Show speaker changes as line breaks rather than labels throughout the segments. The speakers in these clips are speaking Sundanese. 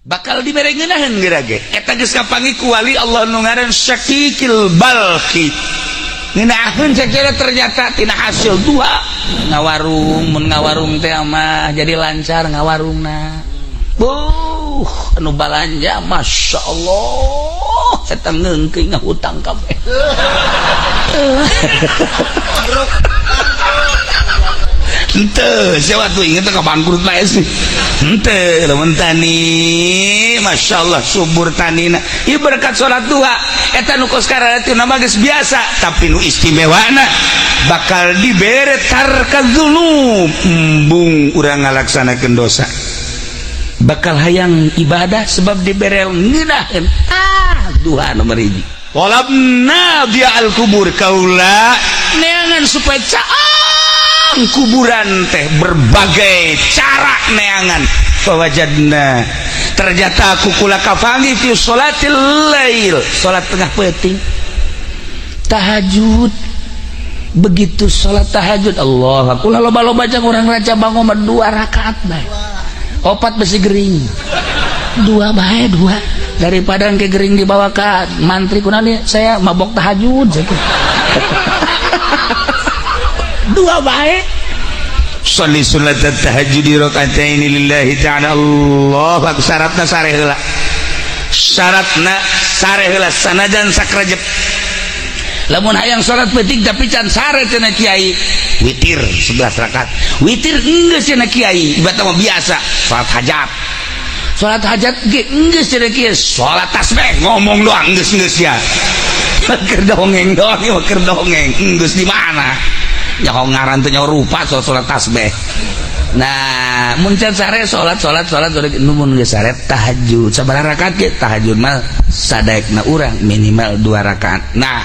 Bakal dibere ngeunaheun geura ge. Eta geus kapanggih ku wali Allah nu ngaran Syakikil Balkhi. Ngeunaheun sakira ternyata tina hasil dua ngawarung, mun ngawarung teh mah jadi lancar ngawarungna. Buh, anu balanja Masya Allah, eta ngeungkeun ngahutang kabeh. Henteu, sia waktu inget ka bangkrut bae sih. Henteu, lamun tani, Masya Allah subur tanina. Ieu berkat salat duha, eta nu kos kararatu mah geus biasa, tapi nu istimewana bakal dibere tarka dzunub, embung urang ngalaksanakeun dosa. Bakal hayang ibadah sebab dibere ngeunaheun. Ah, duha nomor hiji. Talabna dia al kubur, kaula neangan supaya caang kuburan teh berbagai cara neangan. Fawajadna, ternyata aku kula kapanggih fi sholatil lail, salat tengah peuting, tahajud. Begitu salat tahajud, Allah, aku loba-loba jang urang raja bangun mah dua rakaat bae, opat besi gering, dua bae, dua, daripada ke gering dibawa ke mantri kunani saya mabok tahajud gitu. Dua bae. Sholli sunat tahajud raka'ataini lillahi ta'ala. Allah akbar. Syaratna sare heula, syaratna sare heula, sanajan sakrejep. Lamun hayang salat peuting tapi can sare cenah kiai, witir 11 rakaat. Witir geus cenah kiai, ibarat mah biasa salat hajat. Salat hajat ge geus cenah kiai, salat tasbih ngomong doang geus geus ya. Keur dongeng doang ieu, keur dongeng geus di mana nyaho ngaran teh, nyaho rupa soal salat tasbih. Nah, mun can sare salat salat salat salat, mun geus sare tahajud sabaraha rakaat ge? Tahajud mah sadaekna urang minimal dua rakaat. Nah,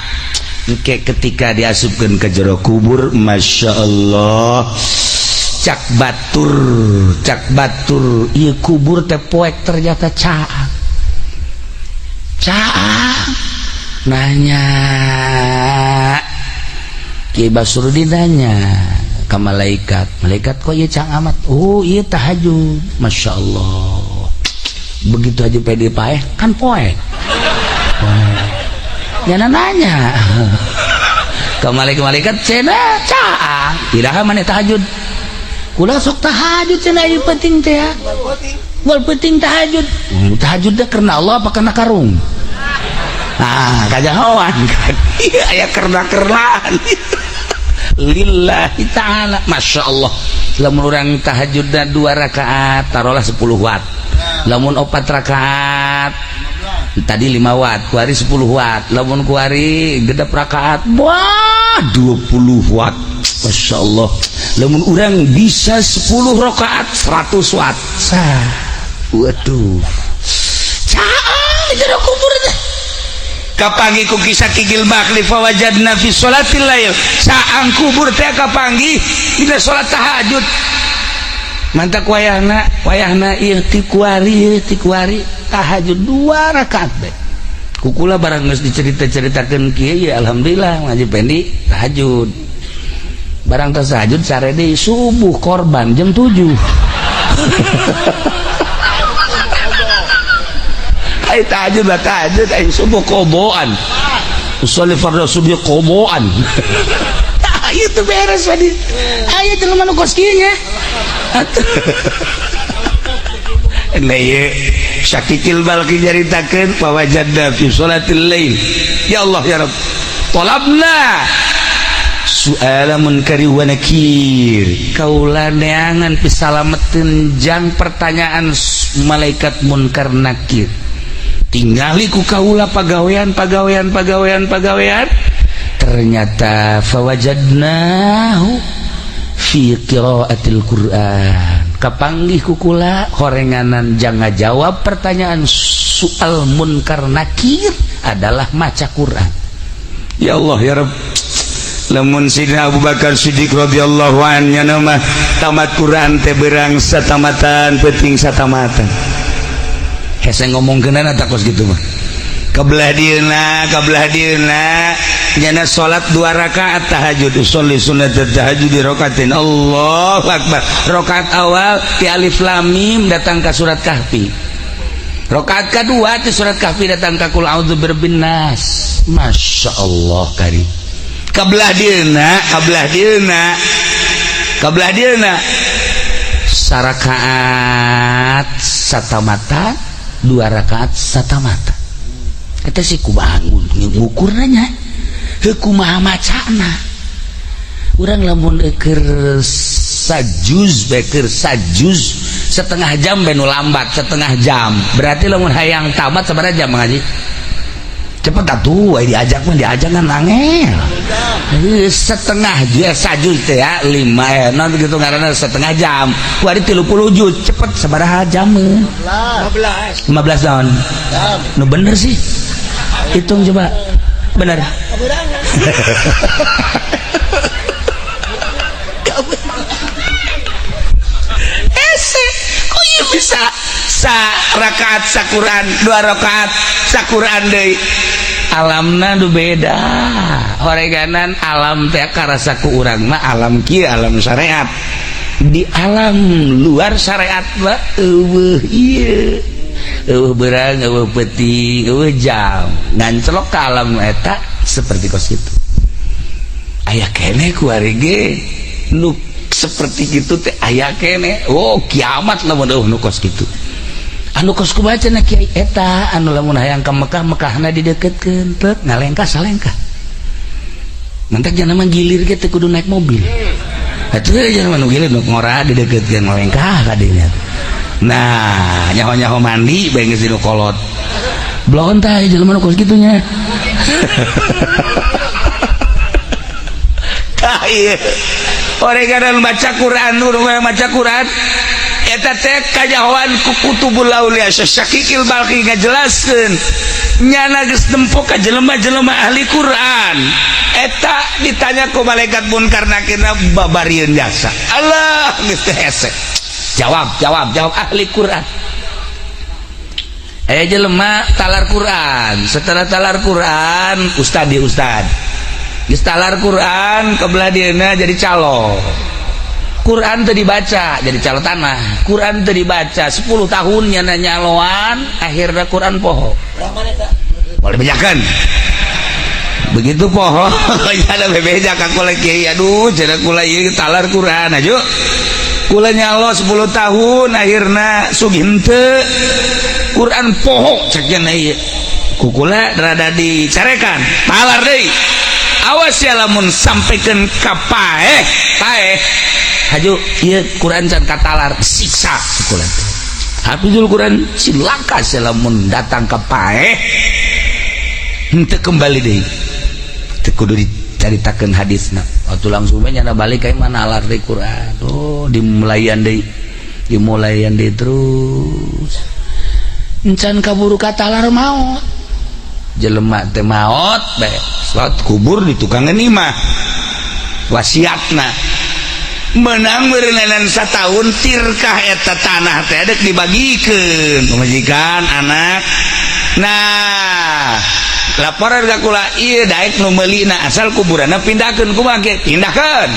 engke ketika diasupkeun ke jero kubur, Masya Allah, cak batur, cak batur ieu kubur teh poek, ternyata caang caang. Nanya Ki Basrudin, nanya ke malaikat, "Malaikat, kok ieu caang amat?" "Oh, iya, tahajud." Masya Allah, begitu aja pede paeh kan poek poek. Nyana nanya ke malaikat-malaikat, "Cenah caang, iraha maneh tahajud?" "Kula sok tahajud," cenah, "ieu penting teh ya. Wal penting tahajud." Tahajud teh karena Allah apa karena karung? Nah, kajahoan kan. Iya, aya kerna-kernaan. Lillahi ta'ala. Masya Allah. Lamun urang tahajudna dua rakaat, taruhlah 10 watt. Lamun opat rakaat, tadi 5 watt, kuari 10 watt. Lamun kuari genep rakaat, wah, 20 watt. Masya Allah. Lamun urang bisa 10 rakaat, 100 watt. Sah. Waduh. Caang di jero kubur teh. Kapanggih ku kisah Kigil Bakli, fawajadna fi sholatil lail, caang kubur teh kapanggih dina salat tahajud. Mantak wayahna wayahna ieu ti kuari, ti kuari tahajud dua rakaat bae. Kukula barang geus dicerita-ceritakeun kieu ya, alhamdulillah ngaji pendi tahajud. Barang tahajud sare deui, subuh korban jam 7. Ai tahajud lah tahajud, ai subuh koboan. Usolli fardhu subuh koboan. Tah itu beres tadi. Aya jelema nu kos kieu nya. Nah, ieu Syakikil Balki nyaritakeun fawajadna fi sholatil lail. Ya Allah ya Rabb. Talabna su'ala munkari wa nakir. Kaula neangan pisalameteun jang pertanyaan malaikat munkar nakir. Tinggali ku kaula pagawean pagawean pagawean pagawean, ternyata fawajadnahu fi qiraatil Qur'an. Kapanggih ku kula horenganan jang ngajawab pertanyaan soal munkar nakir adalah maca Quran. Ya Allah ya Rabb. Lamun Sidina Abu Bakar Siddiq radhiyallahu anhu mah tamat Quran teh berang satamatan, penting satamatan. Hese ngomongkeunana tak kos gitu mah. Kebelah dieuna, kebelah dieuna nyana salat dua rakaat tahajud, usolli sunat tahajud di rakaatin. Allahu akbar. Rakaat awal ti alif lam mim datang ke surat Kahfi. Rakaat kedua ti surat Kahfi datang ka Qul a'udzu birabbin nas. Masya Allah kari. Kabelah dieuna, kabelah dieuna. Kabelah dieuna. Sarakaat satamata, dua rakaat satamata. Kita sih kumaha ngukurna nya. Heuh, kumaha macana? Urang lamun keur sajuz bae, keur sajuz setengah jam bae, nu lambat setengah jam. Berarti lamun hayang tamat sabaraha jam ngaji? Cepet atuh, aya diajak mah, diajak kan angel. Setengah juz, sajuz teh ya lima, eh non gitu ngaranna setengah jam. Kuari 30 juz cepet sabaraha jam?
15.
15 tahun.
Jam.
Nu bener sih. Hitung coba. Bener.
Kaberangan.
Ese kok ieu bisa sa rakaat sakuran, dua rakaat sakuran deui? Alamna nu beda horeganan alam teh karasa ku urang mah alam kieu, alam syariat. Di alam luar syariat mah euweuh ieu, euweuh beurang, euweuh peuting, euweuh jam. Ngancelok ke alam eta seperti kos kitu aya keneh ku ari ge nu seperti gitu teh aya keneh. Oh, kiamat lamun euweuh nu kos kitu. Anu kos kumaha cenah, Kiai? Eta anu lamun hayang ka Mekah, Mekahna dideketkeun, tet ngalengkah salengkah. Mantak jangan mah gilir ge teu kudu naik mobil atuh, jangan mah nu gilir nu ngora dideketkeun, ngalengkah ka dinya. Nah, nyaho-nyaho mandi bae geus nu kolot blon tah jelema nu kos kitu nya. Tah ieu oreganan baca Quran, nu maca Quran eta teh kanyahoan ku Kutubul Aulia Syakikil Balki ngajelaskeun nyana geus nempo ka jelema-jelema ahli Quran. Eta ditanya ku malaikat Munkar Nakirna babarieun jasa. Allah, geus teh hese. Jawab, jawab, jawab ahli Quran. Aya jelema talar Quran, setelah talar Quran ustad di ustad geus talar Quran, kebelah dieuna jadi calo. Quran teu dibaca, jadi calo tanah. Quran teu dibaca 10 tahun nyana nyaloan, akhirnya Quran poho. Boleh bejakan begitu poho nyana bebeja ka kula, "Kiai, aduh," cenah, "kula ieu talar Quran aju kula nyalo 10 tahun, akhirna sugih henteu, Quran poho," cek nya. Ieu ku kula rada dicarekan, talar deui. "Awas ya lamun sampaikan ka paeh, paeh haju ieu Quran can katalar, siksa kula." Hafizul Quran cilaka lamun datang ka paeh henteu kembali deui. Teu kudu dicaritakeun hadisna waktu langsung we nyana balik ka mana alar deui Quran. Oh, dimulayan deui, dimulayan deui terus, encan kaburu katalar maot. Jelema teh maot bae, salat kubur di tukangan imah, wasiatna menang meureunan satahun tirkah eta tanah teh dek dibagikeun pamajikan anak. Nah, laporan ka kula ieu daek nu meulina asal kuburanna pindahkeun. Kumaha ge pindahkeun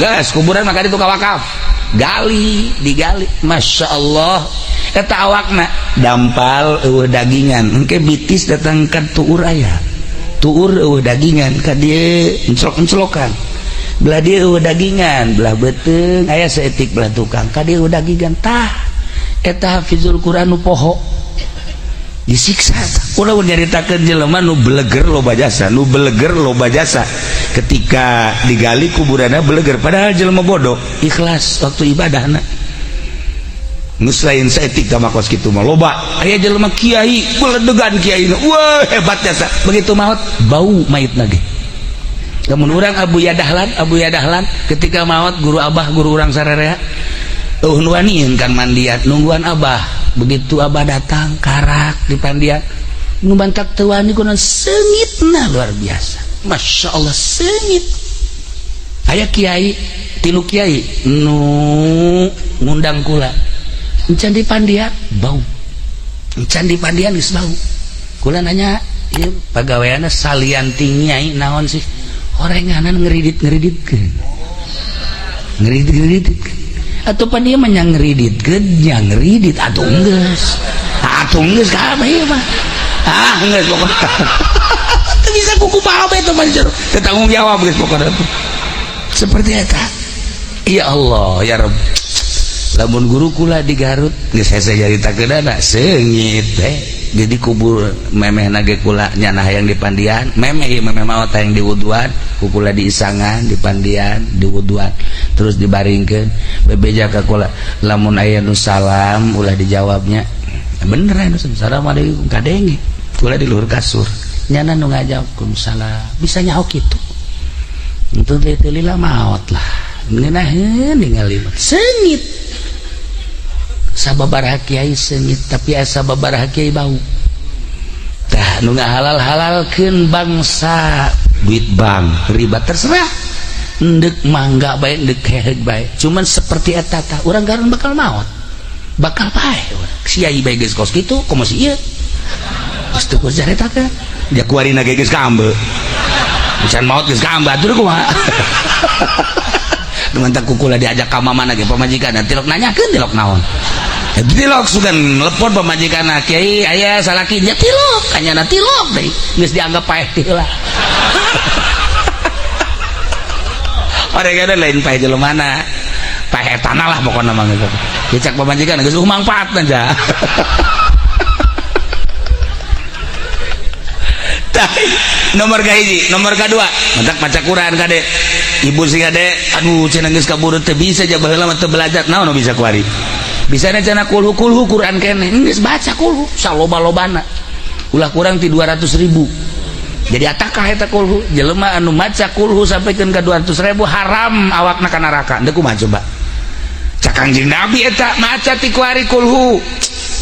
geus kuburan maka itu ka wakaf. Gali, digali, Masya Allah, eta awakna dampal, euweuh dagingan. Engke bitis datang ka tuur, aya tuur, euweuh dagingan, ka dieu enclok-enclokan, belah dieu euweuh dagingan, belah beuteung aya saeutik, belah tukang ka dieu euweuh dagingan. Tah eta hafizul Quran nu poho disiksa. Ulah nyaritakeun jelema nu beleger loba jasa, nu beleger loba jasa, ketika digali kuburanna beleger, padahal jelema bodoh, ikhlas waktu ibadahna. Geus lain saeutik tah mah, kos kitu mah loba. Aya jelema kiai beledegan, kiai wah hebat jasa, begitu maot bau mayitna ge. Lamun urang Abu Yadahlan, Abu Yadahlan ketika maot, guru abah, guru urang sararea, euweuh nu wanian kan mandian, nungguan abah. Begitu abah datang, karak di pandian, nu bantak teu wani kunaon seungitna luar biasa. Masya Allah seungit. Aya kiai, tilu kiai nu ngundang kula, encan di pandian bau, encan di pandian geus bau. Kula nanya, ieu pagaweanna salian ti nyai naon sih? Horenganan ngeridit-ngeriditkeun, ngeridit-ngeridit. Atau pan dia mah nya ngeriditkeun, nya ngeridit atuh geus. patung geus kabeh ieu mah. Ah geus pokona. Teu bisa kuku bae teh mah teu tanggung jawab geus pokona. Seperti eta. Ya Allah ya Rabb. Lamun guru kula di Garut geus hese nyaritakeunana seungit teh. Jadi kubur memeh nage kula nyana hayang dipandian, memeh ieu memeh maot hayang diwuduan, ku kula diisangan, dipandian, diwuduan, terus dibaringkeun, bebeja ka kula, lamun aya nu salam ulah dijawabnya. Bener anu assalamualaikum kadenge. Kula di luhur kasur. Nyana nu ngajawab salam, bisa nyaho kitu. Entu teh teu lila maot lah. Ngeunaheun ningali seungit. Sababaraha kiai seungit tapi asa sababaraha kiai bau. Tah nu ngahalal-halalkeun bangsa duit bank riba terserah. Endek mangga bae endek keheug bae. Cuman seperti eta tah urang Garut bakal maot. Bakal paeh urang. Kiai bae geus kos kitu komo si ieu. Geus teu kudu caritakeun. Dia kuarina ge geus kaambe. Can maot geus kaambe atuh kumaha. Dengan kukula diajak ka mamana ge pamajikan tilok nanyakeun tilok naon. Tilok sugan telepon pamajikan kiai aya salaki nya tilok kanyana tilok deui geus dianggap paeh teh heula. Orangna lain paeh jelema paeh tanah lah pokona mah geus. Dicak pamajikan geus mangfaatna ja. Nomor kahiji, nomor kedua, matak maca Quran kade. Ibu sih kade, aduh cenah geus kaburu teu bisa ja baheula mah teu belajar. Naon nu bisa kuari? Bisa cenah kulhu kulhu Quran keneh. Geus baca kulhu saloba-lobana. Ulah kurang ti 200.000. Jadi atakah eta kulhu? Jelema anu maca kulhu sampikeun ka 200.000 haram awakna ka neraka. Deuk kumaha coba? Cak Kangjeng Nabi eta maca ti kuari kulhu.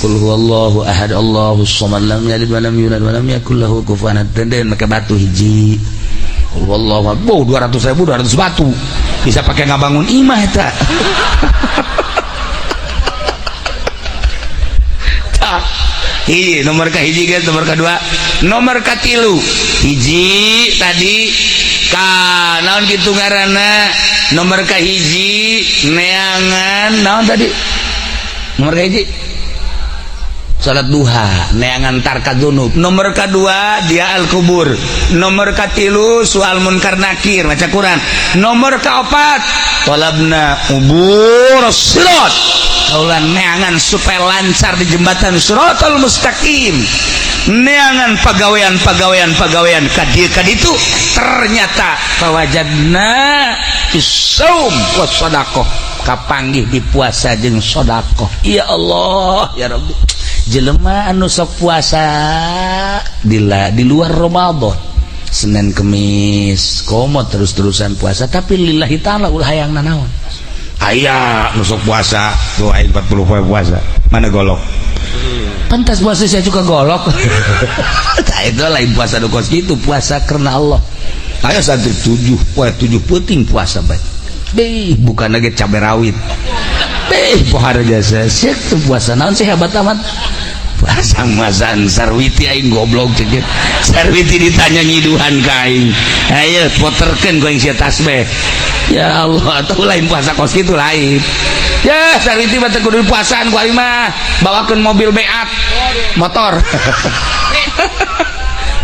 Qul huwallahu ahad Allahus samad lam yalid wa lam yulad wa lam yakul lahu kufuwan ahad. Den make batu hiji. Qul huwallahu ahad. Oh, 200.000 200 batu. Bisa pakai ngabangun imah eta. Tah. Hiji nomor ka hiji guys, nomor kedua, nomor katilu. Hiji tadi ka naon kitu ngaranna? Nomor ka hiji neangan naon tadi? Nomor ka hiji salat duha neangan tarka dzunub. Nomor kedua dia al kubur. Nomor katilu soal munkar nakir maca Quran. Nomor keempat talabna ubur sirat. Kaulan neangan supaya lancar di jembatan siratal mustaqim. Neangan pagawean pagawean pagawean kadir kaditu ternyata fawajadna fisaum was sadaqah kapanggih di puasa jeung sedekah. Ya Allah ya Rabbi. Jelema anu sok puasa di luar Ramadan Senin Kemis komo terus-terusan puasa tapi lillahi ta'ala ulah hayang nanaon. Aya nu sok puasa tuh aing 40 poe puasa mana golok pantas puasa saya juga golok. Tah itu lain puasa nu kos kitu, puasa karena Allah. Aya santri 7 poe 7 peuting puasa bae. Beh bukan lagi cabe rawit. Beh pohara jasa siek tuh puasa naon sih hebat amat. Puasa masan Sarwiti aing goblok cek. Sarwiti ditanya nyiduhan ka aing. Ayo poterkeun ku aing sia tasbih. Ya Allah, atau lain puasa kos kitu lain. Ya Sarwiti mah teu kudu puasaan ku aing mah. Bawakeun mobil beat motor.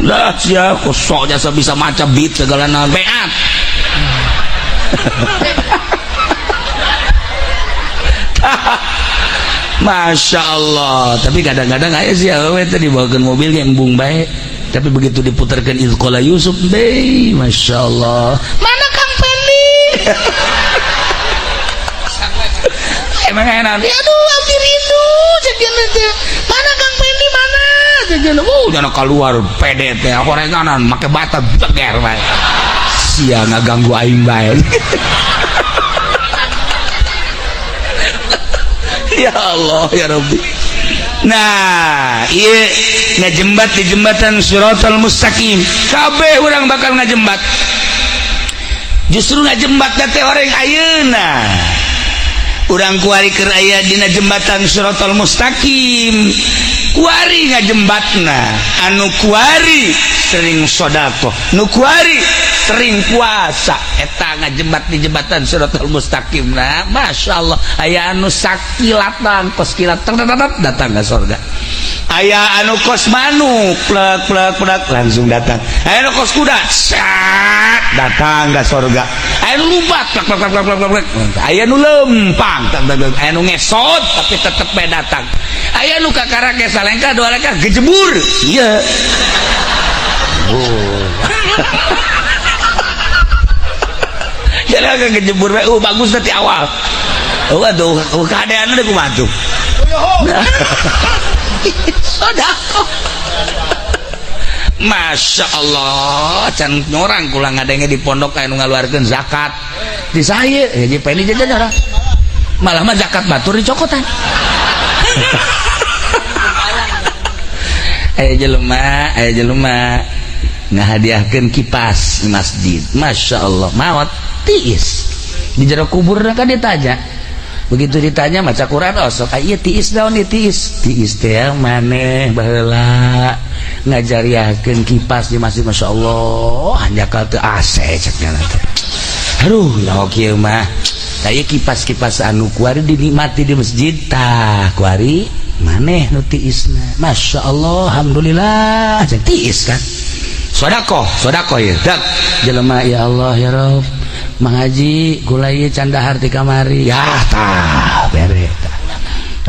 Lah sia kosok jasa bisa maca beat segala naon beat. Masya Allah, tapi kadang-kadang aya sih awewe teh dibawakeun mobil yang embung bae, tapi begitu diputarkan Izqala Yusuf bae, Masya Allah. Mana Kang Pendi? Emang enak. Aduh, abdi rindu cek teh. Mana Kang Pendi mana? Cek oh, jangan keluar pede teh, horenganan make bata beger bae. Sia ngaganggu aing bae. Ya Allah ya Rabbi. Nah, ieu ngajembat di jembatan Siratal Mustaqim. Kabeh urang bakal ngajembat. Justru ngajembat teh orang ayeuna. Urang kuari keur aya dina jembatan Siratal Mustaqim. Kuari ngajembatna, anu kuari sering sedekah, nu kuari sering puasa, eta ngajembat di jembatan Siratal Mustaqim. Nah, Masya Allah, aya anu sakilatan kos kilat datang ke surga. Aya anu kos manuk, plek plek plek, langsung datang. Aya anu kos kuda, sat, datang ke sorga. Aya nu lumpat, plek plek plek plek plek plek. Aya nu lempang, tak tak tak. Aya nu ngesot tapi tetep bae datang. Aya nu kakara ge salengkah dua lengkah gejebur. Iya. Oh. Jadi agak gejebur bae. Oh, bagus nanti awal. Oh, aduh, oh, keadaan udah kumaha tuh. Sedekah. Masya Allah, can nyorang kula ngadenge di pondok aya nu ngaluarkeun zakat. Di saya, ya di Pendi jajan orang. Malah mah zakat batur dicokotan. Aya jelema ngahadiahkeun kipas di masjid. Masya Allah, maot tiis. Di jero kubur kan ditanya. Begitu ditanya maca Quran, oh sok ieu tiis daun ieu tiis. Tiis teh maneh baheula ngajariahkeun kipas di masjid. Masya Allah, hanjakal teu AC cek nya teh. Aduh, nyaho kieu mah. Tah ieu kipas-kipas anu kuari dinikmati di masjid tah kuari maneh nu tiisna. Masya Allah, alhamdulillah cek tiis kan. Sodakoh, sodakoh ieu. Dak jelema ya Allah ya Rob. Mang Haji kula ieu can dahar ti kamari. Ya tah bere tah.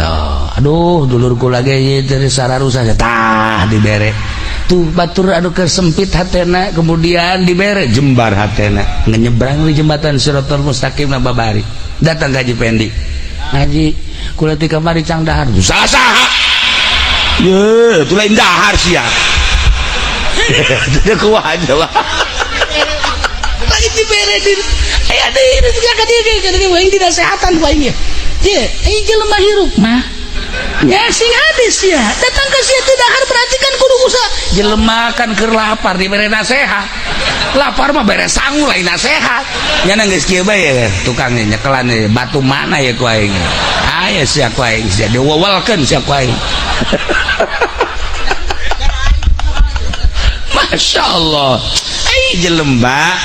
Oh, aduh dulur kula ge ieu teh sararusa tah dibere. Tuh batur anu kesempit hatena kemudian dibere jembar hatena. Nyenyebrang di jembatan Siratal Mustaqim na babari. Datang ka Haji Pendi. Haji kula ti kamari cang dahar. Salah saha? Ye, tu lain dahar sia. Dia kuat aja. Lagi dibere din. Aya deui ka dieu ka dinasehatan ku aing. Ye, aing jelema hirup mah. Ya sing hadis ya. Datang ke sia teu dahar berarti kan kudu usaha. Jelema kan keur lapar dibere nasehat. Lapar mah bere sangu lain nasehat. Nya geus kieu bae ya tukang nyekelan batu mana ya ku aing. Aya sia ku aing sia diwewelkeun sia ku aing. Masya Allah. Ai jelema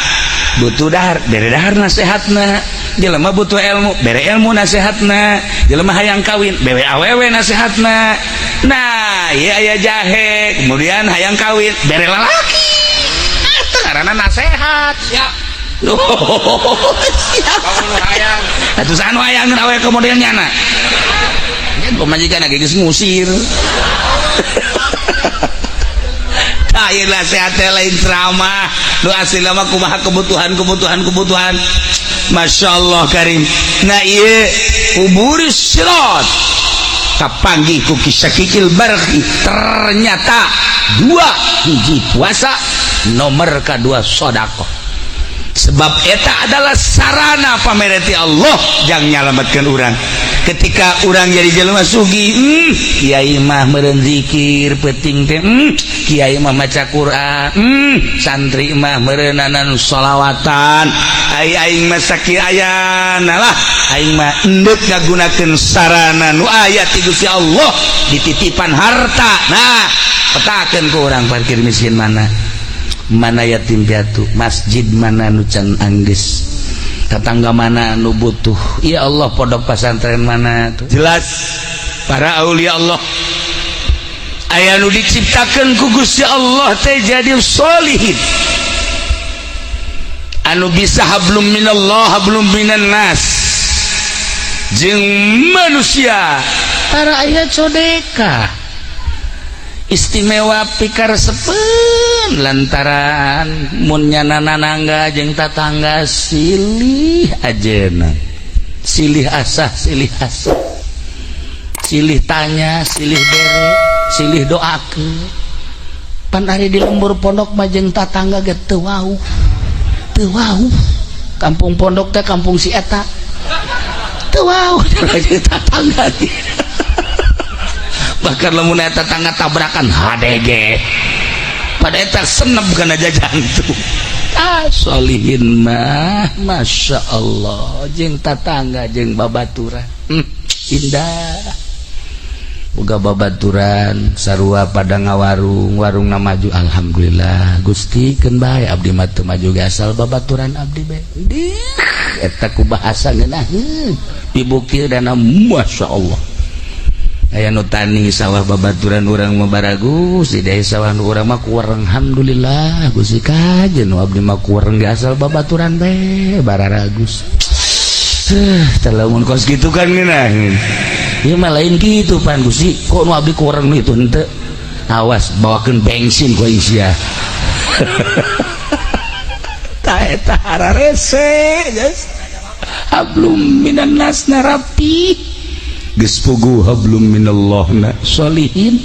butuh dahar, bere dahar nasehatna. Jelema butuh ilmu, bere ilmu nasehatna. Jelema hayang kawin, bere awewe nasehatna. Nah, ieu aya jahe, kemudian hayang kawin, bere lalaki. Eta ngaranna nasehat. Siap. Siap. Atuh anu hayang awewe kemudian nyana. Nya pamajikan ge geus ngusir. Ayo nasihat lain ceramah nu asli mah kumaha kebutuhan. Masya Allah karim. Nah ieu kubur sirat kapanggih ku kisah kikil barki ternyata dua hiji puasa nomor kedua sodakoh. Sebab eta adalah sarana pamereti Allah jang nyalametkeun urang. Ketika urang jadi jelema sugih, kiai mah meureun zikir peuting teh, kiai mah maca Quran, santri mah meureunanan sholawatan. Ai aing mah sakieu ayana lah, aing mah endek ngagunakeun sarana nu aya ti Gusti Allah dititipan harta. Nah, petakeun ku urang parkir miskin mana? Mana yatim piatu, masjid mana nu can anggeus, tetangga mana nu butuh, ya Allah pondok pesantren mana tuh jelas para aulia Allah aya nu diciptakeun ku Gusti Allah teh jadi sholihin anu bisa hablum minallah hablum minan nas jeung manusia para aya sodeka istimewa pikar sepen lantaran mun nyana nanangga jeung tatangga silih ajena silih asah silih asah silih tanya silih bere silih doakeun. Pan ari di lembur pondok mah jeung tatangga ge teu wauh teu wauh kampung pondok teh kampung si eta teu wauh jeung tatangga bahkan lamun eta tetangga tabrakan HDG pada eta senep kana jantung. Ah solihin mah Masya Allah jeung tatangga jeung babaturan indah boga babaturan sarua pada ngawarung warungna maju alhamdulillah Gusti keun bae abdi mah teu maju ge asal babaturan abdi bae. Eta ku bahasa ngeunaheun dibukti dana Masya Allah. Aya nu tani sawah babaturan urang mah baragus di desa, sawah nu urang mah kurang. Alhamdulillah, Gusti, kajen nu abdi mah kurang di asal babaturan teh bararagus. Tah, lamun kos kitu kan ngeunaheun. Ieu mah lain kitu pan, Gusti, kok nu abdi kurang nu itu henteu. Awas, bawakeun bensin ku aing sia. Tah, eta hararese hablum minan nas na rapi, geus puguh hablum minallah na solihin,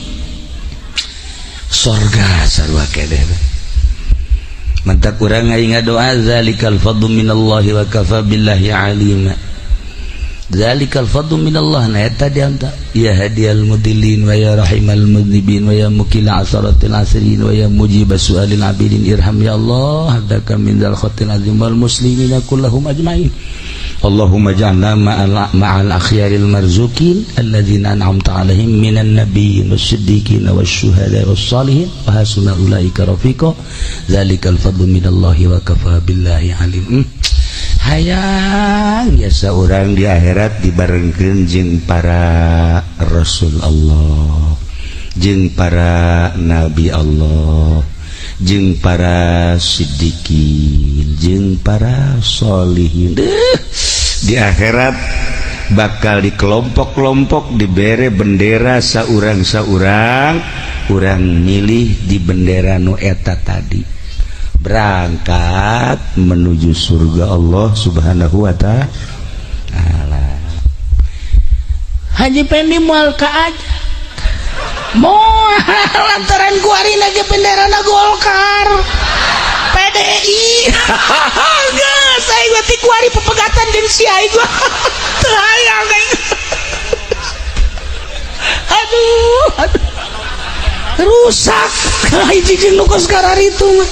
sorga sarua keneh. Mantak urang aing ngadoa, zalikal fadlu minallahi wa kafa billahi alima. Zalikal fadlu minallah na eta dianta. Ya hadiyal mudillin wa ya rahimal mudnibin wa ya mukila asaratil asirin wa ya mujib su'alil abidin, irham ya Allah abdaka min dzal khatil azim wal muslimina kullahum ajmain. Allahumma ja'alna ma'al akhyaril marzukin alladzina an'amta alaihim minan nabiyyin was-siddiqin wasyuhada was-salihin wa hasuna ulaika rafiqa. Zalikal fadlu minallahi wa kafa billahi alim. Hayang biasa orang di akhirat dibarengkeun jeung para rasul Allah, jeung para nabi Allah, jeung para siddiqin, jeung para solihin. Deh, di akhirat bakal di kelompok-kelompok dibere bendera saurang-saurang, urang milih di bendera nu eta tadi, berangkat menuju surga Allah Subhanahu wa Ta'ala. Haji Pendi moal ka aja, moal, lantaran kuari lagi bendera na Golkar PDI. Geus, aing mah ti kuari pepegatan jeung si aing gua teu hayang aing. Aduh, aduh, rusak hiji jeung nu kos kararitu mah.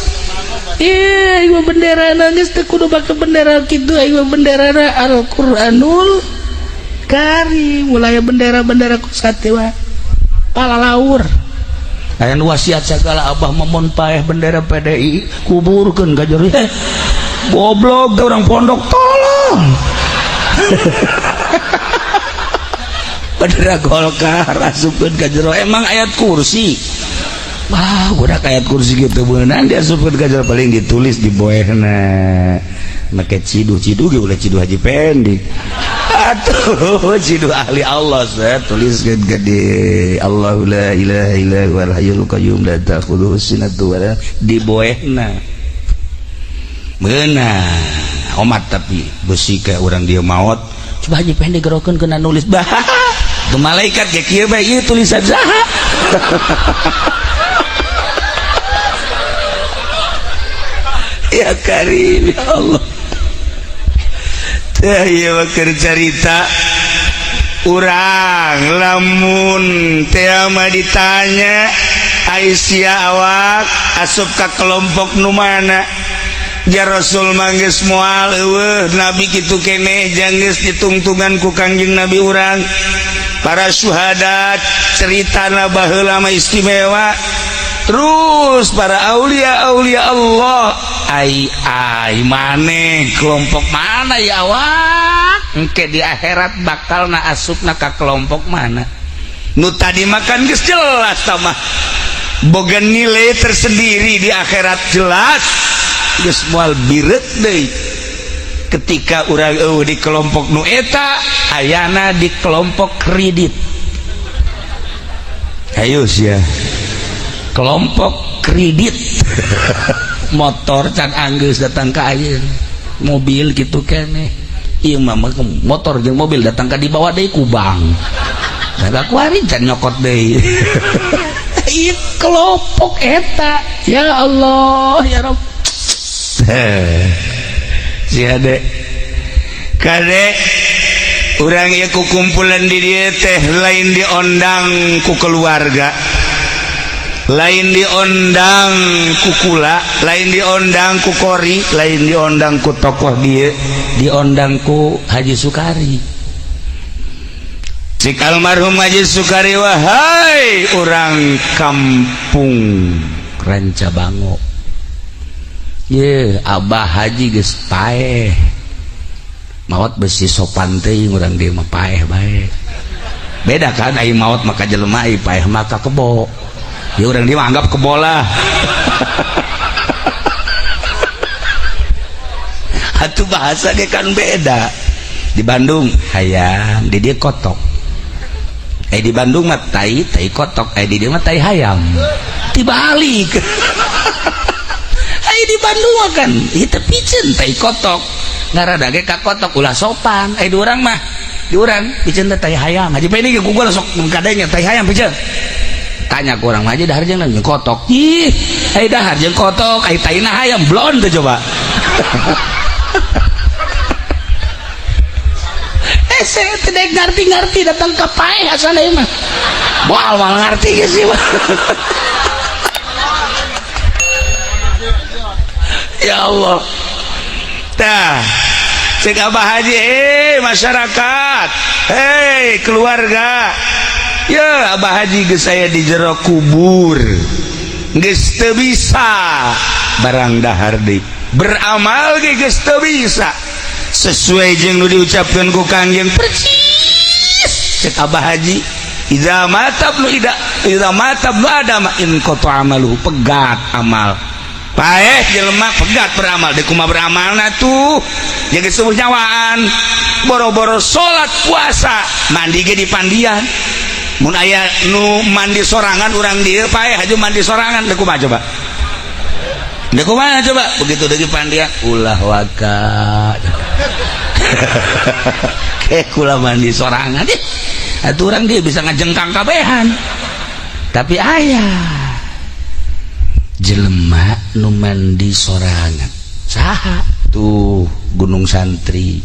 Iya, aing mah bendera geus teu kudu make bendera kitu, aing mah bendera Al-Qur'anul Karim. Mulai bendera-bendera kos mah palalaur. Aya nu wasiat segala, abah memon paeh bendera PDI kuburkeun ka jero. Eh, goblok teh orang pondok, tolong. Bendera Golkar asupkeun ka jero, emang ayat kursi? Wah, udah ayat kursi gitu beunang diasupkeun ka jero, paling ditulis di boehna make ciduh. Ciduh ge ulah ciduh Haji Pendi atuh, ciduh ahli Allah. Saya tuliskeun gede, Allahu la ilaha illa huwal hayyul qayyum la ta'khudhuhu sinatun wala di boehna meunang omat. Tapi besi kayak orang dia maot, coba Haji Pendi gerokeun kena nulis bah ke malaikat ge kieu bae, ieu tulisan saha? Ya Karim, ya Allah. Teh ieu mah keur carita urang lamun teh mah ditanya, Aisyah, awak asup ka kelompok nu mana? Ya Rasul mah geus moal eueuh, nabi kitu keneh janggeus ditungtungan ku Kangjeng Nabi urang. Para syuhada ceritana baheula mah istimewa, terus para aulia aulia Allah. Ai ai maneh kelompok mana ya awak? Engke di akhirat bakal na asupna ka kelompok mana? Nu tadi makan geus jelas mah boga nilai tersendiri di akhirat, jelas geus moal bireuk deui ketika urang eueuh di kelompok nu eta, ayana di kelompok kredit. Ayo sia, kelompok kredit motor can anggeus datang ka ayeuna, mobil gitu keneh. Ieu mah motor jeung mobil datang ka dibawa deui ku bank. Da kuari can nyokot deui. Ieu kelompok eta, ya Allah, ya Rabb. Si ade kade urang ieu ku kumpulan di dieu teh lain diondang ku keluarga, lain diondang ku kula, lain diondang ku kori, lain diondang ku tokoh dia, diondang ku Haji Sukari. Cik almarhum Haji Sukari, wahai orang kampung Ranca Bango ye, Abah Haji geus paeh, maot besi sopan teuing, urang dieu mah paeh bae. Beda kan ai maot maka jelema, ai paeh maka kebo. Ya urang dia anggap kebo lah. Atuh bahasa dia kan beda. Di Bandung hayam, di dia kotok. Di Bandung mah tai, tai kotok, di dia mah tai hayam. Dibalik. Ai di Bandung mah kan itu piceun tai kotok. Ngarada ge ka kotok ulah sopan. Ai di urang mah, di urang piceun teh tai hayam. Haji Peni ge ku gua sok kadenya tai hayam piceun. Tanya ku urang mah aja dahar jeung kotok. Ih, ai dahar jeung kotok, ai taina hayam blon teh coba. Saya tidak ngerti-ngerti datang ke paeh asana ieu mah. Moal moal ngerti geus sih mah. Ya Allah. Tah, cek Abah Haji, hei masyarakat, hei keluarga. Ya Abah Haji geus aya di jero kubur. Geus teu bisa barang dahar deui. Beramal ge geus teu bisa. Sesuai jeung nu diucapkeun ku Kangjeng persis. Cek Abah Haji, idza mata ibnu ida, idza mata ibnu adam in qata amaluhu, pegat amal. Paeh jelema pegat beramal, deui kumaha beramalna tuh? Jeung geus nyawaan, boro-boro salat puasa, mandi ge di pandian. Mun aya nu mandi sorangan urang dieu paeh haju mandi sorangan, deui kumaha coba? Deui kumaha coba? Begitu deui pandian ulah waka. Kayak kula mandi sorangan deh. Atuh urang dia bisa ngajengkang kabehan. Tapi aya jelema nu mandi sorangan. Saha? Tuh Gunung Santri.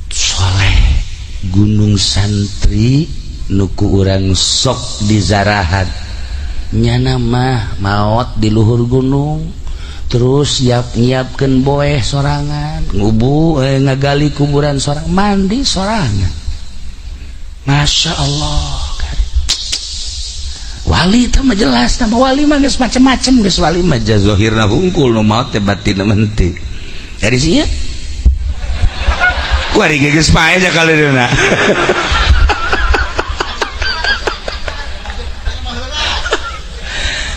Soleh Gunung Santri nu ku urang sok dizarahan. Nyana mah maot di luhur gunung. Terus siap nyiapkeun boeh sorangan, ngubu ngagali kuburan sorang, mandi sorangan. Masya Allah. Wali teh mah jelas, nama wali mah geus macem-macem, geus wali mah zahirna hungkul nu maot teh batinna mah henteu. Dari sia kuari ge geus paeh ja kaleunna.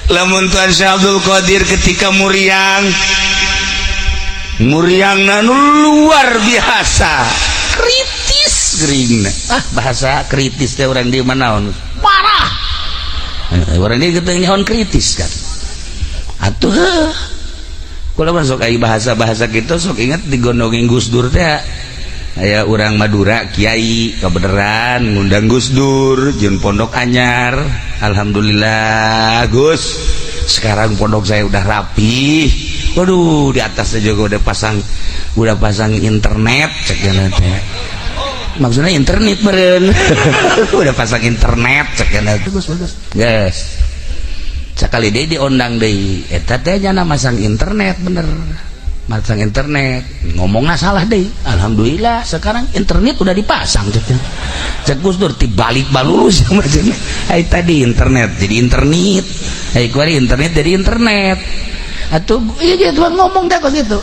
Lamun Tuan Syekh Abdul Qadir ketika muriang, muriangna nu luar biasa kritis geuringna. Ah bahasa kritis teh urang di mana naon? Parah. Orang ini kita nyaon kritis kan. Atuh heuh. Kula mah sok aya bahasa-bahasa kitu sok inget digondongin Gus Dur teh. Aya urang Madura kiai kebeneran ngundang Gus Dur jeung pondok anyar. Alhamdulillah Gus, sekarang pondok saya udah rapi. Waduh, di atasnya juga udah pasang internet cek teh. Maksudnya internet meren. Udah pasang internet cek bagus bagus. Guys. Sekali deui diondang deui. Eta teh nyana masang internet bener. Masang internet, ngomongna salah deui. Alhamdulillah sekarang internet udah dipasang cek. Cek Gus Dur tibalik balurus maksudnya. Ai tadi internet jadi internet. Ai kuari internet jadi internet. Atuh ieu gitu ngomong teh kos gitu.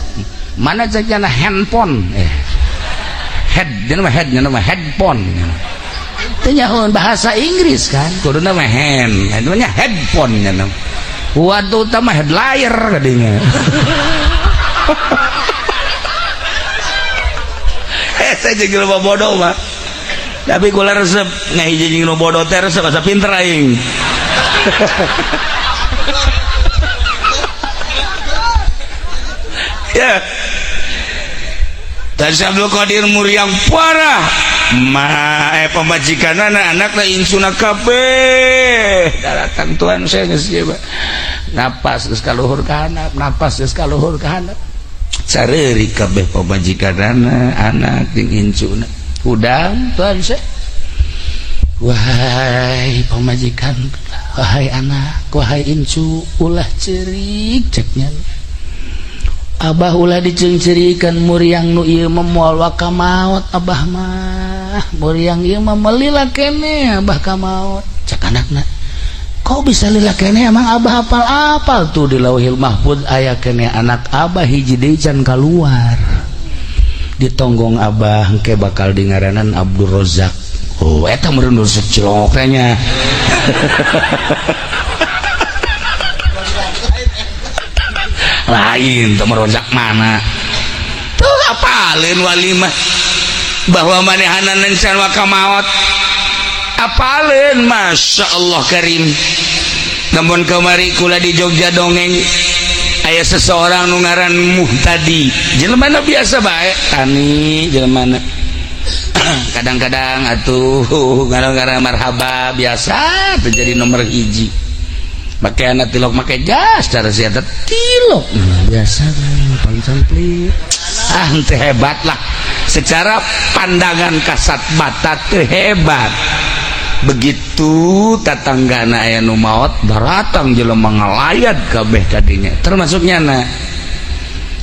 Mana cek nyana handphone head nama head nama headphone. Teu nyahoan bahasa Inggris kan. Kuduna mah hand, namanya headphone nya. Waduh utama headliner kadinya. Saya jeung jelema bodoh mah. Tapi kula resep ngahiji jeung nu bodoh teh resep asa pinter aing. Ya. Dan Syekh Abdul Qadir muriang parah. Ma pamajikan anak insuna kabeh. Datang tuan saya geus ieu napas geus kaluhur ka handap, napas geus kaluhur ka handap. Sareurik kabeh pamajikanana, anak jeung incuna. Hudang tuan saya. Wahai pamajikan, wahai anak, wahai incu, ulah cerik ceknya. Abah ulah dicengcerikan muriang nu ieu mah moal waka maot abah mah. Muriang ieu mah melila kene abah ka maot. Cek anakna, kok bisa lila kene emang abah apal-apal tuh di Lauhil Mahfud aya kene anak abah hiji deui can kaluar. Ditonggong abah engke bakal dingaranan Abdul Rozak. Oh, eta meureun nu secilok teh nya. Lain teu merozak mana. Tuh apaleun wali mah bahwa manehanan encan waka maot. Apaleun Masya Allah Karim. Namun kamari kula di Jogja dongeng aya seseorang nu ngaran Muhtadi. Jelema biasa bae, tani jelema. Kadang-kadang atuh gara-gara marhaba biasa terjadi nomor hiji. Make anak tilok make jas cara sia tilok biasa pancangpli. Ah teu hebat lah. Secara pandangan kasat mata teu hebat. Begitu tatanggana aya nu maot daratang jelema ngalayat kabeh kadinya termasuk nyana.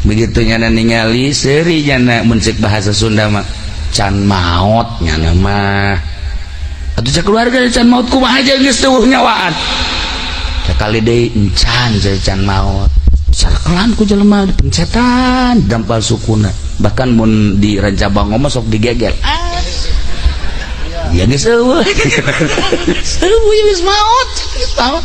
Begitu nyana ningali seuri nyana mun ceuk bahasa Sunda mah can maot nyana mah. Atuh cek keluarga can maot kumaha aja geus teu nyawaan. Sakali deui encan can maot. Sakelan ku jelema dipencetan dampal sukuna. Bahkan mun di Rancabango mah sok digegel. Ah. Ya geus eueuh. Eueuh geus maot, geus maot.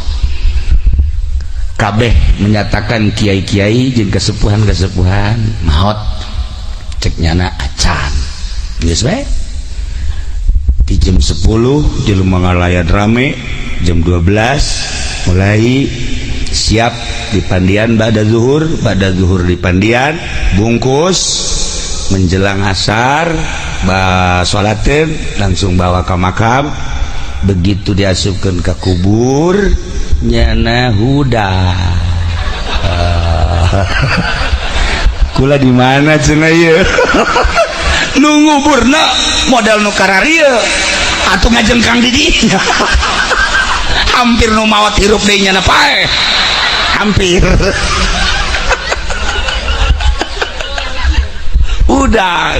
Kabeh menyatakan kiai-kiai jeung kesepuhan-kesepuhan maot. Cek nyana acan. Geus bae. Di jam 10 jelema ngalayat rame, jam 12 mulai siap di pandian ba'da zuhur di pandian, bungkus menjelang asar ba sholateun langsung bawa ke makam. Begitu diasupkeun ke kubur nyana huda. Kula di mana cenah ieu? Nu nguburna modal nu kararieu atuh ngajengkang di dinya. Hampir nu maot hirup deui nyana paeh. Hampir. Udah,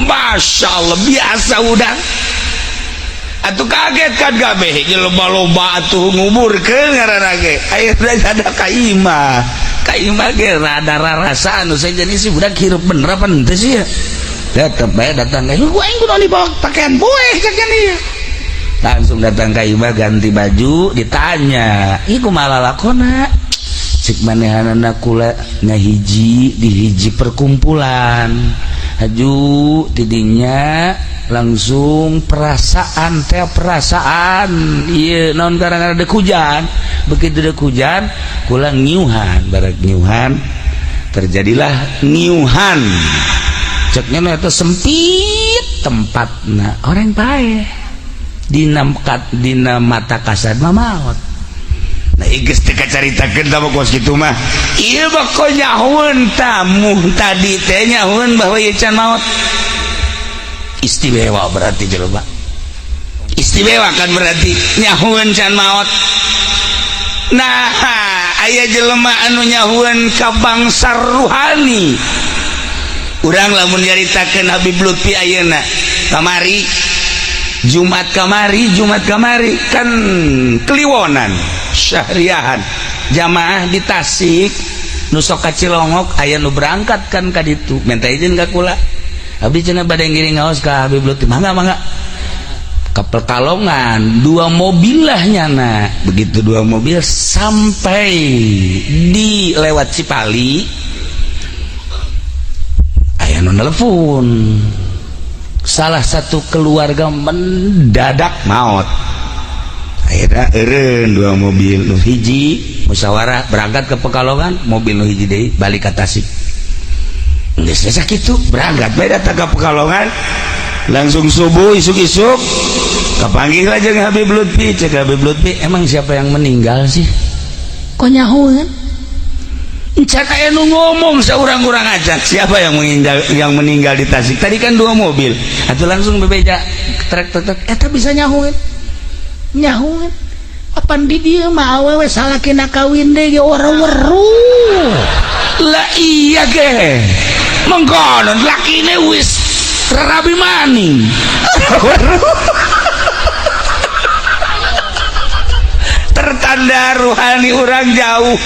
Masya Allah biasa udah. Atuh kaget kan kabeh loba-loba atuh nguburkeun ngaranna ge. Ayeuna ada ka imah. Ka imah ge rada rarasa anu sejen si budak hirup bener apa henteu sih ya. Tetep bae datang ka gua aing kudu dibawa pakaian poe cek ieu. Langsung datang ka imah ganti baju ditanya, "Ih kumaha lalakona?" Cik manehanana kula ngahiji di hiji perkumpulan. Haju tidinya langsung perasaan teh perasaan ieu naon gara-gara dek hujan. Begitu dek hujan kula ngiuhan, barak ngiuhan terjadilah ngiuhan. Ceknya eta sempit tempatna orang paeh dina dina mata kasat mah maot. Nah geus teu kacaritakeun tah kos kitu mah. Ieu mah nyahoeun tamu tadi teh nyahoeun bahwa ieu can maot. Istimewa berarti jelema. Istimewa kan berarti nyahoeun can maot. Nah, aya jelema anu nyahoeun ka bangsa ruhani. Urang lamun nyaritakeun Habib Lutfi ayeuna kamari Jumat kamari kan Kliwonan syahriahan jamaah di Tasik nu sok ka Cilongok aya nu berangkat kan ka ditu minta izin ka kula abdi cenah bade ngiring ngaos ka Habib Lutfi mangga mangga ka Pekalongan dua mobil lah nyana begitu dua mobil sampai di lewat Cipali aya nu nelpon salah satu keluarga mendadak maut. Akhirnya eureun dua mobil nu hiji musyawarah berangkat ke Pekalongan, mobil nu hiji deui balik ka Tasik. Geus sakitu berangkat bae datang ke Pekalongan langsung subuh isuk-isuk kapanggih lah jeung Habib Lutfi. Cek Habib Lutfi, emang siapa yang meninggal sih? Kok nyahoeun? Encan aya nu ngomong seurang-urang aja. Siapa yang meninggal di Tasik? Tadi kan dua mobil. Atuh langsung bebeja trek trek trek eta bisa nyahoeun. Nyahoeun. Apan di dieu mah awewe salakina kawin deui ge ora weruh. Lah iya ge. Mengkono lakine wis rabi maning. Tertanda ruhani urang jauh.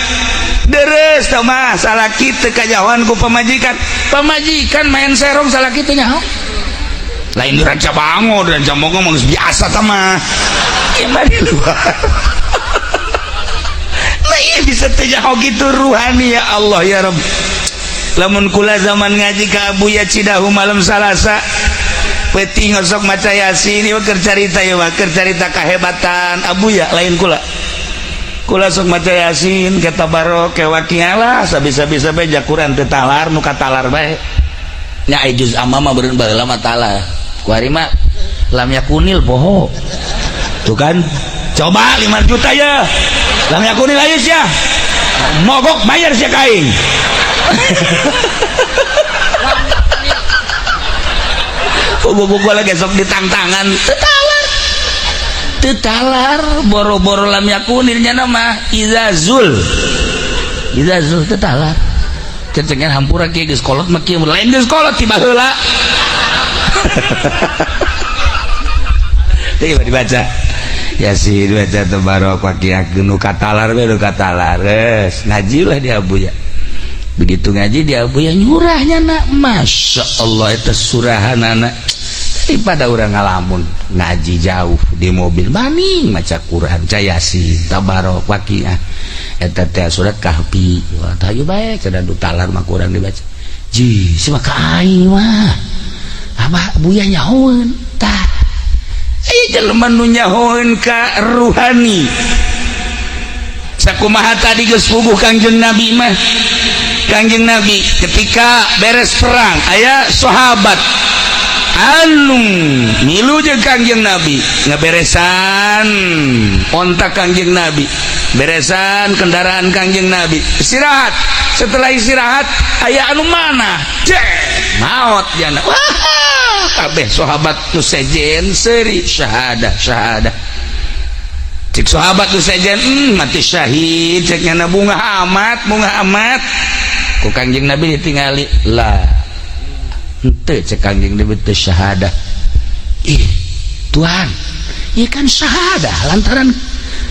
Deres tah mah salaki teu kajahoan ku pamajikan. Pamajikan main serong salah kitu nyaho. Lain di Ranca Bango, di Ranca Bango mah geus biasa tah mah. Ieu mah di luar. Nah, iya bisa teu nyaho gitu ruhani, ya Allah ya Rabb. Lamun kula zaman ngaji ka Abuya Cidahu malam Salasa peuting osok maca Yasin, ieu keur carita, ieu mah keur carita kahebatan Abuya, lain kula. Kula sok maca Yasin ke Tabarok ke Waqiah lah, sabisa-bisa bae jakuran teu talar, nu katalar bae. Nya ai juz amma mah beureun baheula mah talar. Kuari mah lam yakunil poho. Tuh kan? Coba 5 juta ya. Lam yakunil, ayo sia. Mogok bayar sia ka aing. Buku lagi sok ditangtangan, teu talar. Teu talar boro-boro lam yakunil nya mah izazul. Izazul teu talar. Cencengan hampura kieu geus kolot mah kieu, lain geus kolot ti baheula. Teu dibaca. Yasin baca Tabarok Waqiah nu katalar we, nu katalar. Geus ngaji lah di Abuya. Begitu ngaji di Abuya nyurahnya nak, Masya Allah, itu surahanana daripada orang ngalamun ngaji jauh di mobil maning maca Quran, maca Yasin, Tabarok, Waqiah, eta teh surat Kahfi. Wah, hayu bae cenah, du talar mah kurang dibaca. Ji si mah ka aing mah Abah Buya nyahoeun tah. Aya jelema nu nyahoeun ka ruhani. Sakumaha tadi geus puguh Kangjeng Nabi mah. Kangjeng Nabi ketika beres perang aya sahabat anu milu jeung Kangjeng Nabi ngaberesan onta Kangjeng Nabi, beresan kendaraan Kangjeng Nabi, istirahat. Setelah istirahat aya anu mana cek maot jana. Wah, kabeh sahabat nu sejen seuri, syahadah syahadah. Cek sahabat nu sejen, mati syahid." Cek nyana, "Bunga amat, bunga amat." Ku Kangjeng Nabi ditingali lah, henteu, cek Kangjeng Nabi, teu syahadah. "Ih Tuhan, ieu kan syahadah lantaran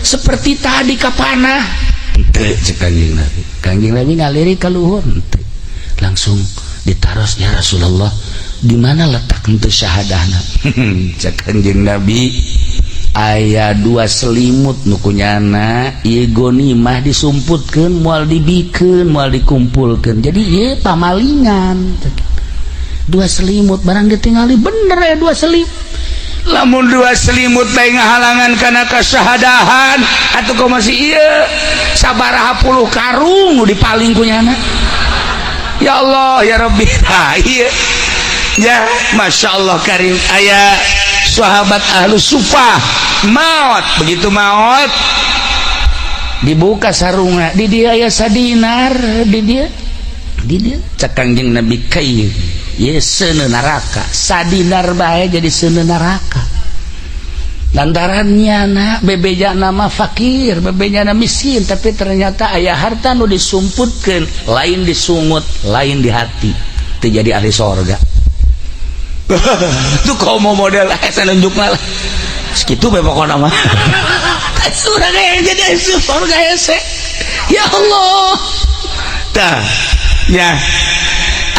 seperti tadi kapanah." "Henteu," cek Kangjeng Nabi. Kangjeng Nabi ngalirik ka luhur, henteu. Langsung ditaros, "Ya Rasulullah, di mana letak henteu syahadahna?" Cek Kangjeng Nabi, aya dua selimut nu kunyana ieu gonimah disumputkeun, moal dibikeun, moal dikumpulkeun, jadi ieu pamalingan. Dua selimut barang ditinggali, bener ya, dua selimut. Lamun dua selimut bae ngahalangan kana kasyahadahan, atuh kok masih ieu sabaraha puluh karung nu dipaling kunyana. Ya Allah ya Rabbi. Nah, ieu ya Masya Allah Karim, aya sahabat ahlu sufah maut. Begitu maut dibuka sarungna, di dia aya sadinar, di dia, di dia. Cek Kangjeng Nabi, kai ye seuneu neraka, sadinar bae jadi seuneu neraka, lantaran nyana bebeja nama fakir, bebeja nama miskin, tapi ternyata aya harta nu disumputkeun, lain disungut, lain di hati, teu jadi ahli sorga. Tuh kau mau model saya nunjuk lah segitu bae pokokna mah. Surga yang jadi surga hese, ya Allah. Tah ya,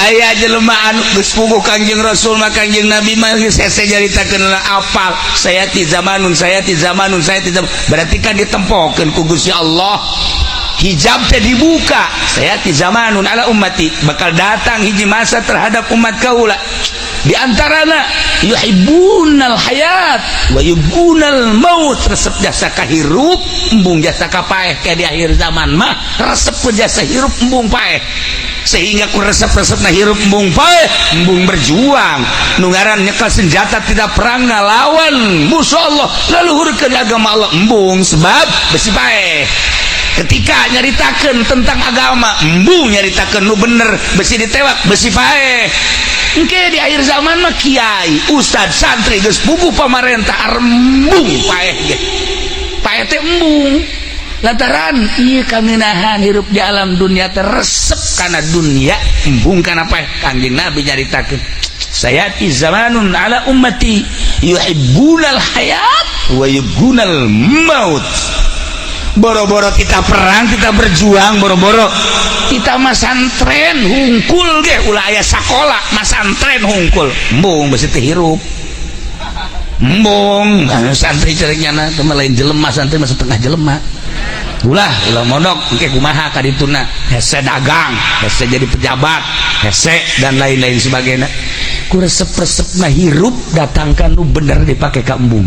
aya jelema anu geus puguh Kangjeng Rasul mah, Kangjeng Nabi mah geus hese nyaritakeun apal, sayati zamanun, sayati zamanun, sayati zaman. Berarti kan ditempokeun ku Gusti Allah, hijab teh dibuka. Sayati zamanun ala ummati, bakal datang hiji masa terhadap umat kaula, di antarana yuhibbunal hayat wa yubunal maut, resep jasa kahirup, embung jasa kapaeh. Kayak di akhir zaman mah resep jasa hirup, embung paeh, sehingga ku resep-resep na hirup, embung paeh, embung berjuang. Nu ngaran nyekel senjata tidak perang ngalawan musuh Allah, leluhurkeun agama Allah, embung, sebab besi paeh. Ketika nyaritakan tentang agama, embung nyaritakan nu bener, besi ditewak, besi paeh. Engke di akhir zaman mah kiai, ustad, santri geus puguh pamarentah, embung paeh ge. Paeh teh embung lantaran ieu kaminahan hirup di alam dunia teh resep kana dunia, embung kana paeh. Kangjeng Nabi nyaritakeun, sayati zamanun ala ummati yuhibbunal hayat wa yubghunal maut. Boro-boro kita perang, kita berjuang, boro-boro kita masantren hungkul ge, ulah aya sakola, masantren hungkul. Embung besi teh hirup. Embung santri cereknya teh lain jelema, santri mah setengah jelema. Ulah, ulah mondok engke kumaha kadituna, hese dagang, hese jadi pejabat, hese dan lain-lain sebagainya. Ku resep-resepna hirup datangkan nu bener dipake ka embung.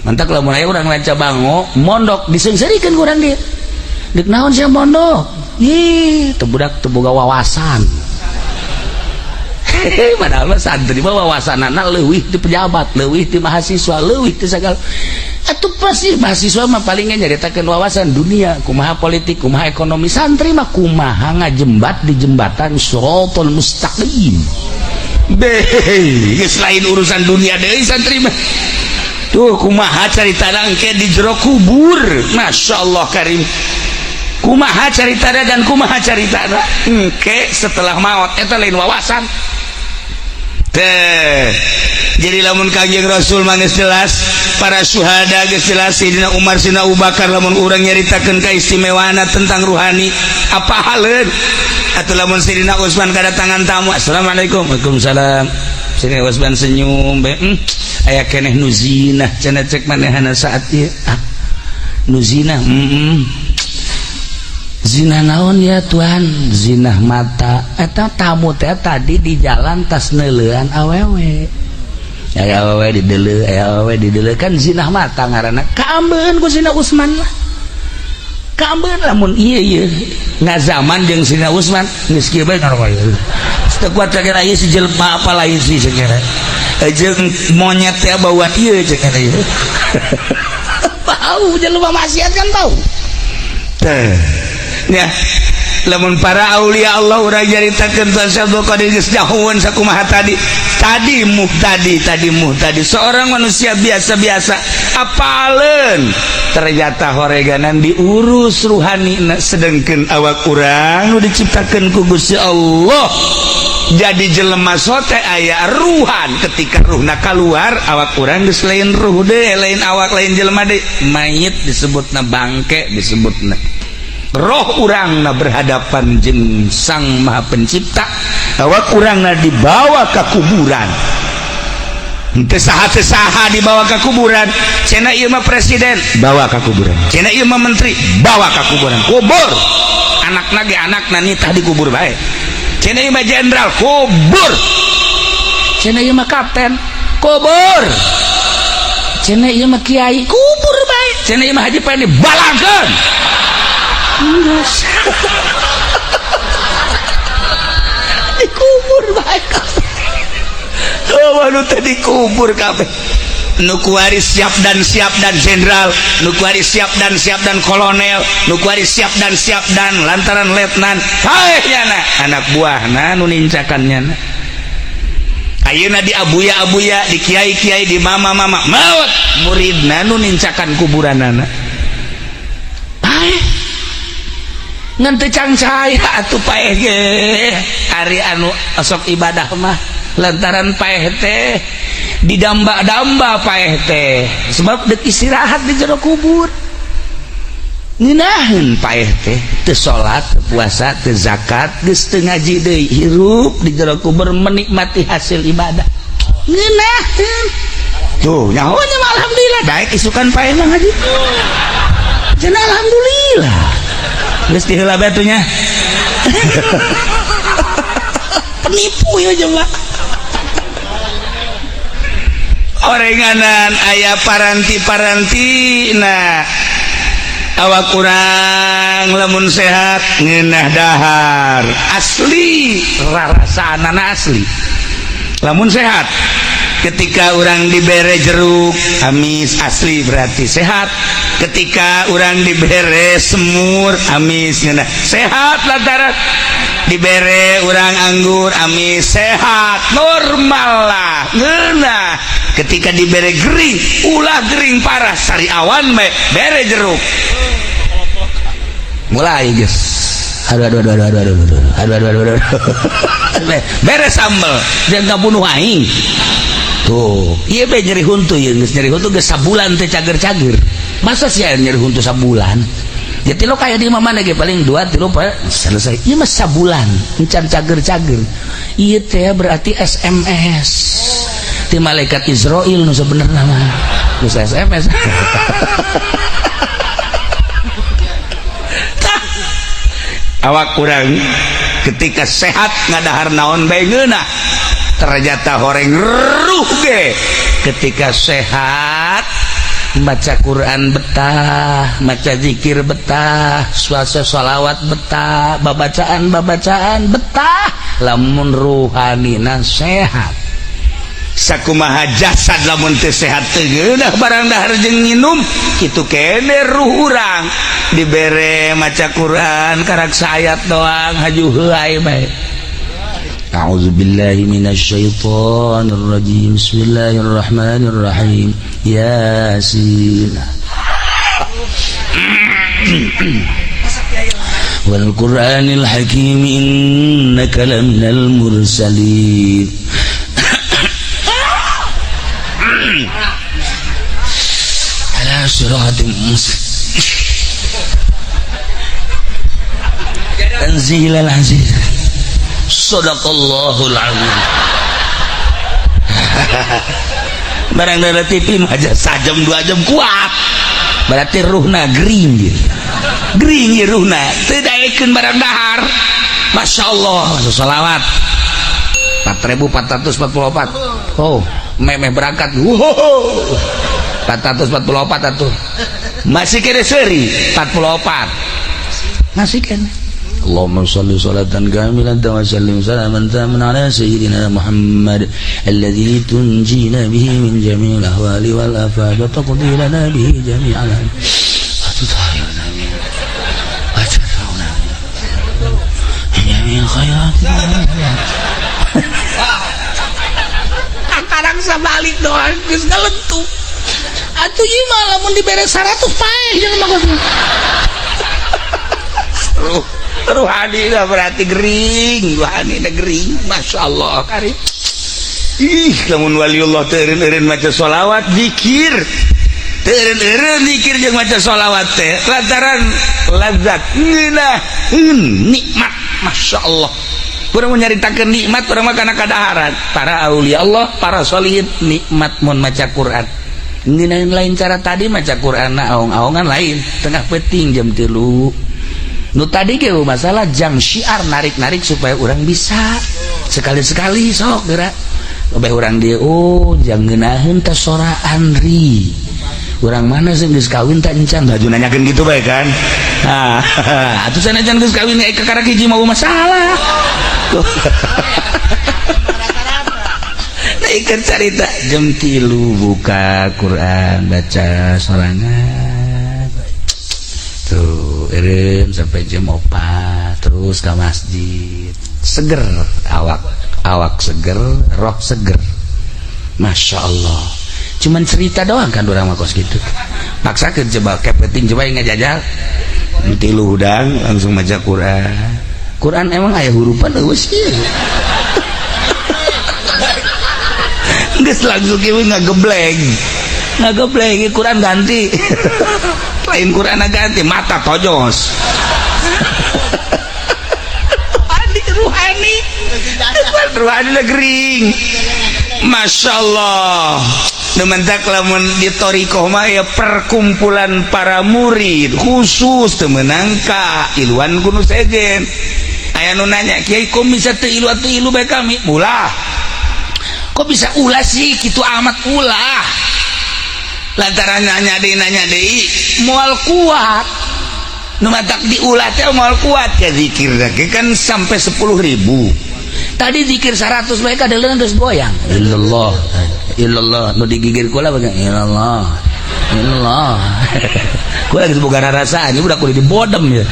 Mantak lamun aya urang Ranca Bango mondok, diseungseurikeun ku urang dia. Deuk naon sia mondok? Ih, teu budak teu boga wawasan. Padahal mah santri mah wawasanana leuwih ti pejabat, leuwih ti mahasiswa, leuwih ti sagala. Atuh pasti mahasiswa mah palingnya nyaritakeun wawasan dunia, kumaha politik, kumaha ekonomi. Santri mah kumaha ngajembat di jembatan shirathal mustaqim. Beh, geus lain urusan dunia deui santri mah. Tuh kumaha caritana engke di jero kubur. Masya Allah karim. Kumaha caritana dan kumaha caritana engke setelah maut, eta lain wawasan. Teh. Jadi lamun Kangjeng Rasul mah geus jelas, para syuhada geus jelas, Sayyidina Umar, Sayyidina Abu Bakar, lamun urang nyaritakeun kaistimewaana tentang ruhani apa haleun? Atau lamun Sayyidina Utsman kedatangan tamu, "Assalamualaikum." "Waalaikumsalam." Sayyidina Utsman senyum bae, "Aya keneh nu zinah cenah cek manehna saat ieu." "Ah, nu zinah?" "Zina naon ya, Tuan?" "Zinah mata." Eta tamu teh tadi di jalan tas neuleuan awewe, aya awewe dideuleu, aya awewe dideuleu, kan zinah mata ngaranna. Kaambeun ku Sina Usman lah, kaambeun. Lamun ieu ieu ngazaman jeung Sina Usman geus kieu bae, teu kuat cakera ieu si jelema apa lain sih cakera jeung monyet teh bauan ieu cakera ieu. Bau jelema maksiat kan bau teh ya. Lamun para aulia Allah urang nyaritakeun, Tuan Syekh Abdul Qadir geus nyahoeun sakumaha tadi, tadi muhtadi, tadi muhtadi, seorang manusia biasa-biasa apaleun ternyata horeganan diurus ruhani, sedangkan awak urang nu diciptakeun ku Gusti Allah jadi jelema sote aya ruhan. Ketika ruhna keluar, awak urang geus lain ruh deh, lain awak, lain jelema deh, mayit disebutna, bangke disebutna. Roh urangna berhadapan jeung Sang Maha Pencipta, awak urangna dibawa ke kuburan. Teu saha, teu saha dibawa ke kuburan. Cenah ieu mah presiden, bawa ke kuburan. Cenah ieu mah menteri, bawa ke kuburan, kubur. Anakna ge anakna nitah dikubur bae. Cenah ieu mah jenderal, kubur. Cenah ieu mah kapten, kubur. Cenah ieu mah kiai, kubur bae. Cenah ieu mah haji pengen balangkeun. Geus dikubur bae kabeh. Oh, nu teh dikubur kabeh. Nu kuari siap dan jenderal, nu kuari siap dan kolonel, nu kuari siap dan lantaran letnan, paeh nyana anak buahna nu nincakan nyana. Ayeuna di abuya-abuya, di kiai-kiai, di mama-mama maut, muridna nu nincakan kuburanana. Paeh ngan teu cangcaya atuh paeh ge. Ari anu osok ibadah mah lantaran paeh teh didamba-damba paeh teh sebab dek istirahat di jero kubur. Ngeunaheun paeh teh, teu salat, teu puasa, teu zakat, geus teu ngaji deui, hirup di jero kubur menikmati hasil ibadah. Ngeunaheun tuh nyaho nya mah. Alhamdulillah, daek isukan paeh mah ngaji cenah. Alhamdulillah, geus diheula batunya. Penipu ya coba. Orenganan aya paranti-paranti. Nah, awak kurang lamun sehat ngeunah dahar asli, rarasaanana asli. Lamun sehat, ketika orang dibere jeruk amis, asli, berarti sehat. Ketika orang dibere semur amis, ngeunah, sehat. Lantaran dibere orang anggur amis, sehat, normal lah, ngeunah. Ketika dibere gering, ulah gering parah, sariawan me bere jeruk, mulai guys, aduh aduh aduh aduh aduh aduh aduh aduh aduh aduh aduh, bere sambel, jangan bunuh aing tuh. Iya be, nyeri huntu, ya geus nyeri huntu, geus sabulan teh cager-cager. Masa sih air nyeri huntu sabulan? Jadi lo kayak di mana ge paling 2 3 4 selesai. Ieu mah sabulan encan cager-cager. Ieu teh berarti SMS ti malaikat Israil nu sebenarnya mah. Geus SMS. Awak kurang ketika sehat ngadahar naon bae ngeunah. Ternyata horeng ruh ge ketika sehat maca Quran betah, maca zikir betah, suasa sholawat betah, babacaan-babacaan betah, lamun ruhanina sehat. Sakumaha jasad lamun teu sehat teu geunah barang dahar jeung nginum, kitu kene ruh urang dibere maca Quran karak saayat doang haju heuay bae. A'udzu billahi minasyaitonir rajim. Bismillahirrahmanirrahim. Yasin. Wal Qur'anil Hakim innaka laminal mursalin. Ala siratim mustaqim. Tanzilal aziz. Sadaqallahul azim. Barang dari TV mah aja sajam 2 jam kuat. Berarti ruhna gering gitu. Gering ieu ruhna teu daekeun barang dahar. Masya Allah, sholawat 4444. Oh, memeh berangkat. Wow. 444 atuh. Masih kene seuri 44. Masih kene. Allahumma shalli salatan kamilatan wa sallim salaman taman ala sayyidina Muhammad alladzi tunjina bihi min jami'il ahwali wal afat wa taqdi lana bihi jami'al wa tutahhiruna wa tadfa'una jami'il khairat. Sekarang sabalik doang geus ngalentuk. Atuh ieu mah lamun dibere 100 paeh jeung mah. Ruhani dah berarti gering, ruhani dah gering, masya Allah karim. Ih, lamun waliullah teureun-eureun maca sholawat zikir, teureun-eureun zikir jeung maca sholawat teh lantaran lazat ngeunaheun nikmat, masya Allah. Urang mun nyaritakeun nikmat urang mah kana kadaharan. Para aulia Allah, para sholihin nikmat mun maca Quran. Ngeunaheun lain cara tadi maca Quran na aong-aongan lain, tengah peuting jam 3. Nu tadi ge masalah jang syiar narik-narik supaya orang bisa sekali-sekali sok gerak lebih orang dia oh jang ngeunaheun teh sora Andri urang mana sih geus kawin tak encan baju nanyakeun gitu bae kan. Nah atuh sanajan geus kawin ka karak hiji mau masalah. Nah ikan carita jam 3 buka Quran baca sorangan tuh eureun sampai jam 4 terus ke masjid seger awak awak seger roh seger Masya Allah. Cuman cerita doang kan orang mah kos gitu paksa ke coba kepeting coba yang ngajajal tilu hudang langsung baca Quran. Quran emang aya hurupan eueuh sih. Geus langsung kieu ngagebleng ngagebleng Quran ganti. Lain Quran ganti mata tojos. Ruhani ruhani ruhani gering Masya Allah. Dementak lamun di thoriqoh mah ya perkumpulan para murid khusus teu meunang ka iluan ku nu sejen. Aya nu nanya kiai kok bisa teu ilu atuh ilu bae kami ulah kok bisa ulah sih kitu amat ulah lantaran nanya deui moal kuat nu matak diulah teh moal kuat ya zikir ge kan sampai 10.000 tadi zikir 100 bae kadeuleun geus goyang illallah illallah nu digigir kula bae illallah illallah kula geus boga rarasaan ieu budak kudu dibodem ya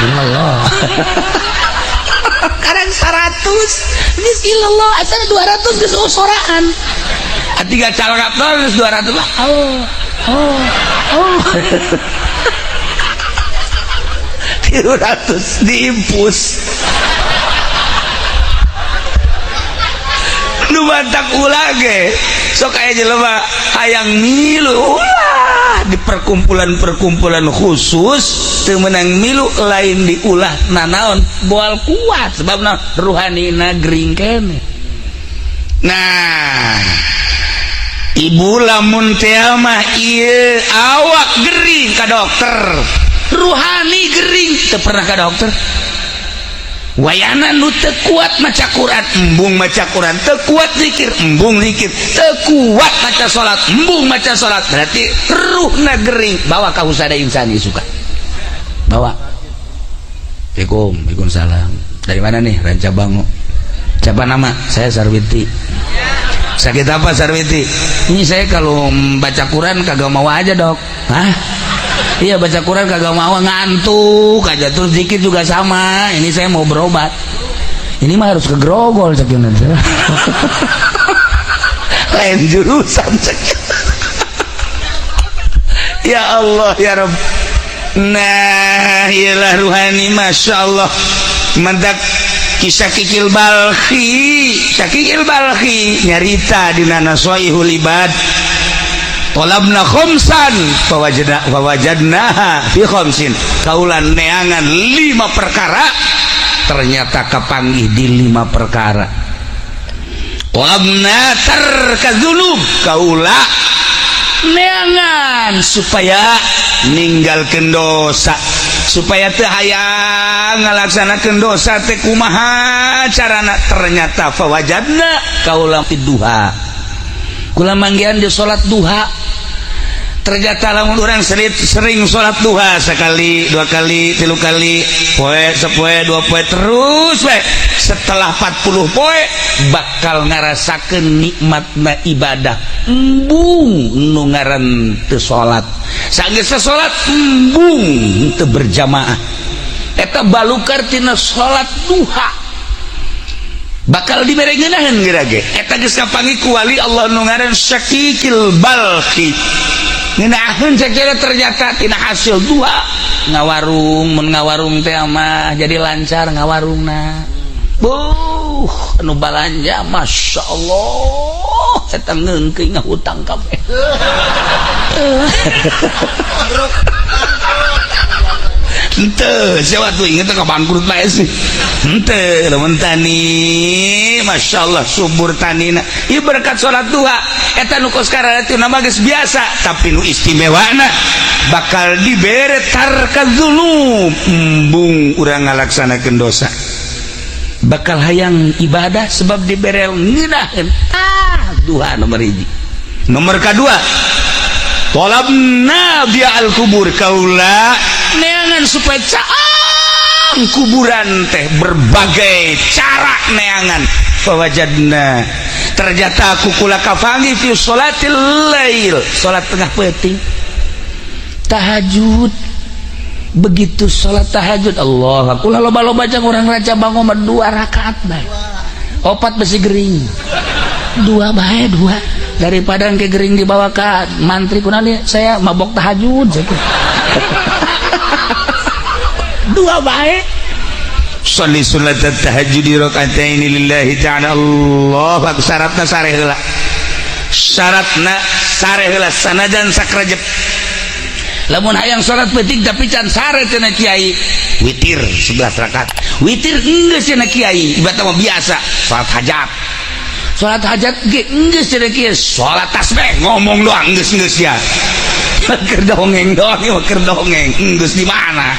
illallah. Karang 100 geus illallah asal 200 geus soraan tiga calangap geus 200 lah oh oh oh 300 diimpus nu bantak ulah ge sok aya jelema hayang milu ulah Tah, di perkumpulan-perkumpulan khusus teu meunang milu, lain diulah nanaon, moal kuat, sebab naon? Ruhanina gering keneh. Nah, ibu, lamun teh mah ieu awak gering ka dokter, ruhani gering teu pernah ka dokter. Wayana nu teu kuat maca Quran, embung maca Quran, teu kuat zikir, embung zikir, teu kuat maca salat, embung maca salat, berarti ruhna gering. Bawa ka Husada Insani, suka bawa. Assalamualaikum. Waalaikumsalam. Dari mana nih? Rancabango. Siapa nama? Saya Sarwiti. Sakit apa, Sarwiti? Ini saya kalau baca Quran kagak mau aja, Dok. Hah? Iya, baca Quran kagak mau, ngantuk aja terus, zikir juga sama. Ini saya mau berobat. Ini mah harus ke Grogol, cek. Lain jurusan, cek. Ya Allah ya Rabb. Nah, iyalah ruhani, masya Allah. Mantap. Kisah Syakikil Balkhi, Syakikil Balkhi nyarita dina Nasoihul Ibad, tolabna khamsan fawajadna fawajadnaha fi khamsin. Kaula neangan lima perkara, ternyata kapanggih di lima perkara. Tolabna tarka dzunub, kaula neangan supaya ninggalkeun dosa, supaya teu hayang ngalaksanakeun dosa teh kumaha carana. Ternyata fawajadna, kaula duha, kula manggihan di salat duha. Ternyata lamun orang sering, sering salat duha, sekali, dua kali, tilu kali, poe sepoe, dua poe, terus we, setelah 40 poe bakal ngarasakeun nikmatna ibadah. Embung nu ngaran teu salat, sanggeus salat embung teu berjamaah. Eta balukar tina salat duha, bakal dibere ngeunaheun geura ge. Eta geus kapanggih ku wali Allah nu ngaran Syakikil Balkhi. Ngeunaheun sakira, ternyata tina hasil duha ngawarung, mun ngawarung teh mah jadi lancar ngawarungna. Buh, anu balanja, masya Allah, eta ngeungkeun ngahutang kabeh. Henteu, siapa tuh inget ke bangkrut bae sih. Henteu, lamun tani, masya Allah, subur tanina. Ieu berkat salat duha. Eta nu kos kararitu nama geus biasa, tapi nu istimewana bakal dibere tarka dzunub, embung urang ngalaksanakeun dosa. Bakal hayang ibadah sebab dibere ngeunaheun. Ah, duha nomor hiji. Nomor kedua, tolabna dia al kubur, kaula neangan supaya caang kuburan teh, berbagai cara neangan. Fawajadna, ternyata aku kula kapanggih fi sholatil lail, salat tengah peuting, tahajud. Begitu salat tahajud, Allah, kula loba-loba jang urang Rancabango mah dua rakaat bae, opat besi gering, dua bae, dua, daripada ke gering dibawa ke mantri kunali, saya mabok tahajud. Dua bae. Sholli sunat tahajud raka'ataini lillahi ta'ala. Allah akbar. Syaratna sare heula, syaratna sare heula, sanajan sakrejep. Lamun hayang salat peuting tapi can sare, cenah kiai, witir 11 rakaat. Witir geus, cenah kiai, ibarat mah biasa salat hajat. Salat hajat ge geus, cenah kiai, salat tasbih, ngomong doang geus. Geus ya, keur dongeng doang ieu, keur dongeng. Geus di mana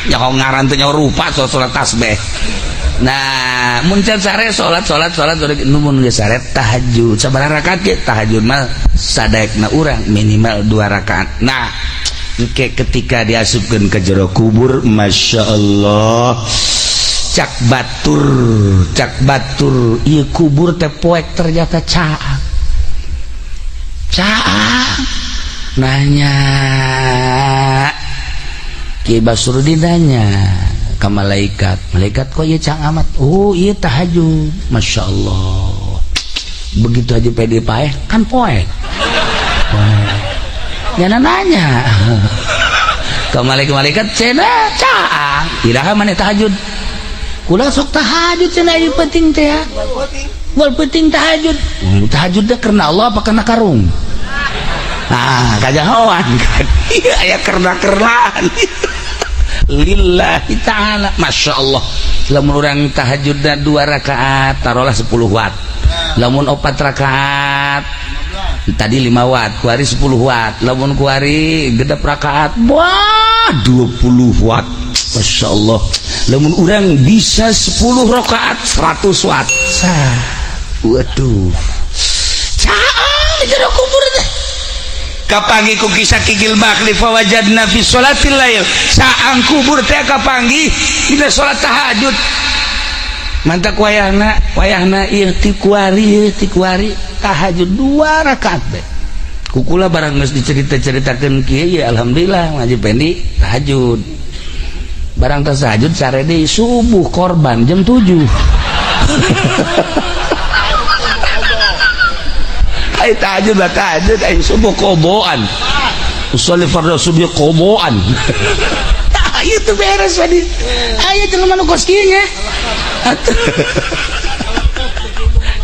nyaho ngaran teh, nyaho rupa soal salat tasbih. Nah, mun can sare salat, salat, salat, salat. Nu mun geus sare tahajud sabaraha rakaat ge? Tahajud mah sadaekna urang, minimal dua rakaat. Nah, engke ketika diasupkeun ke jero kubur, masya Allah, cak batur, cak batur, ieu kubur teh poek, ternyata caang caang. Nanya Ki Basrudin, nanya ke malaikat, "Malaikat, kok ieu caang amat?" "Oh, iya, tahajud." Masya Allah, begitu aja pede paeh kan poek poek. Nyana nanya ke malaikat-malaikat, "Cenah caang, iraha maneh tahajud?" "Kula sok tahajud," cenah, "ieu penting teh ya. Wal penting tahajud." Tahajud teh karena Allah apa karena karung? Nah, kajahoan kan. Iya, aya kerna-kernaan. Lillahi ta'ala. Masya Allah. Lamun urang tahajudna dua rakaat, taruhlah 10 watt. Lamun opat rakaat, tadi 5 watt, kuari 10 watt. Lamun kuari genep rakaat, wah, 20 watt. Masya Allah. Lamun urang bisa 10 rakaat, 100 watt. Sah. Waduh. Caang di jero kubur teh. Kapanggih ku kisah Kikil Bakli, fawajadna fi sholatil lail. Saang kubur teh kapanggih dina salat tahajud. Mantak wayahna wayahna ieu ti kuari, ieu ti kuari tahajud dua rakaat be. Kukula barang geus dicerita-ceritakeun kieu ya, alhamdulillah ngaji pendi tahajud. Barang tahajud sare deui, subuh korban jam 7. Ai tahajud lah tahajud, ai subuh koboan. Usolli fardhu subuh koboan. Tah, ieu teu beres tadi. Aya jelema nu kos kieu nya.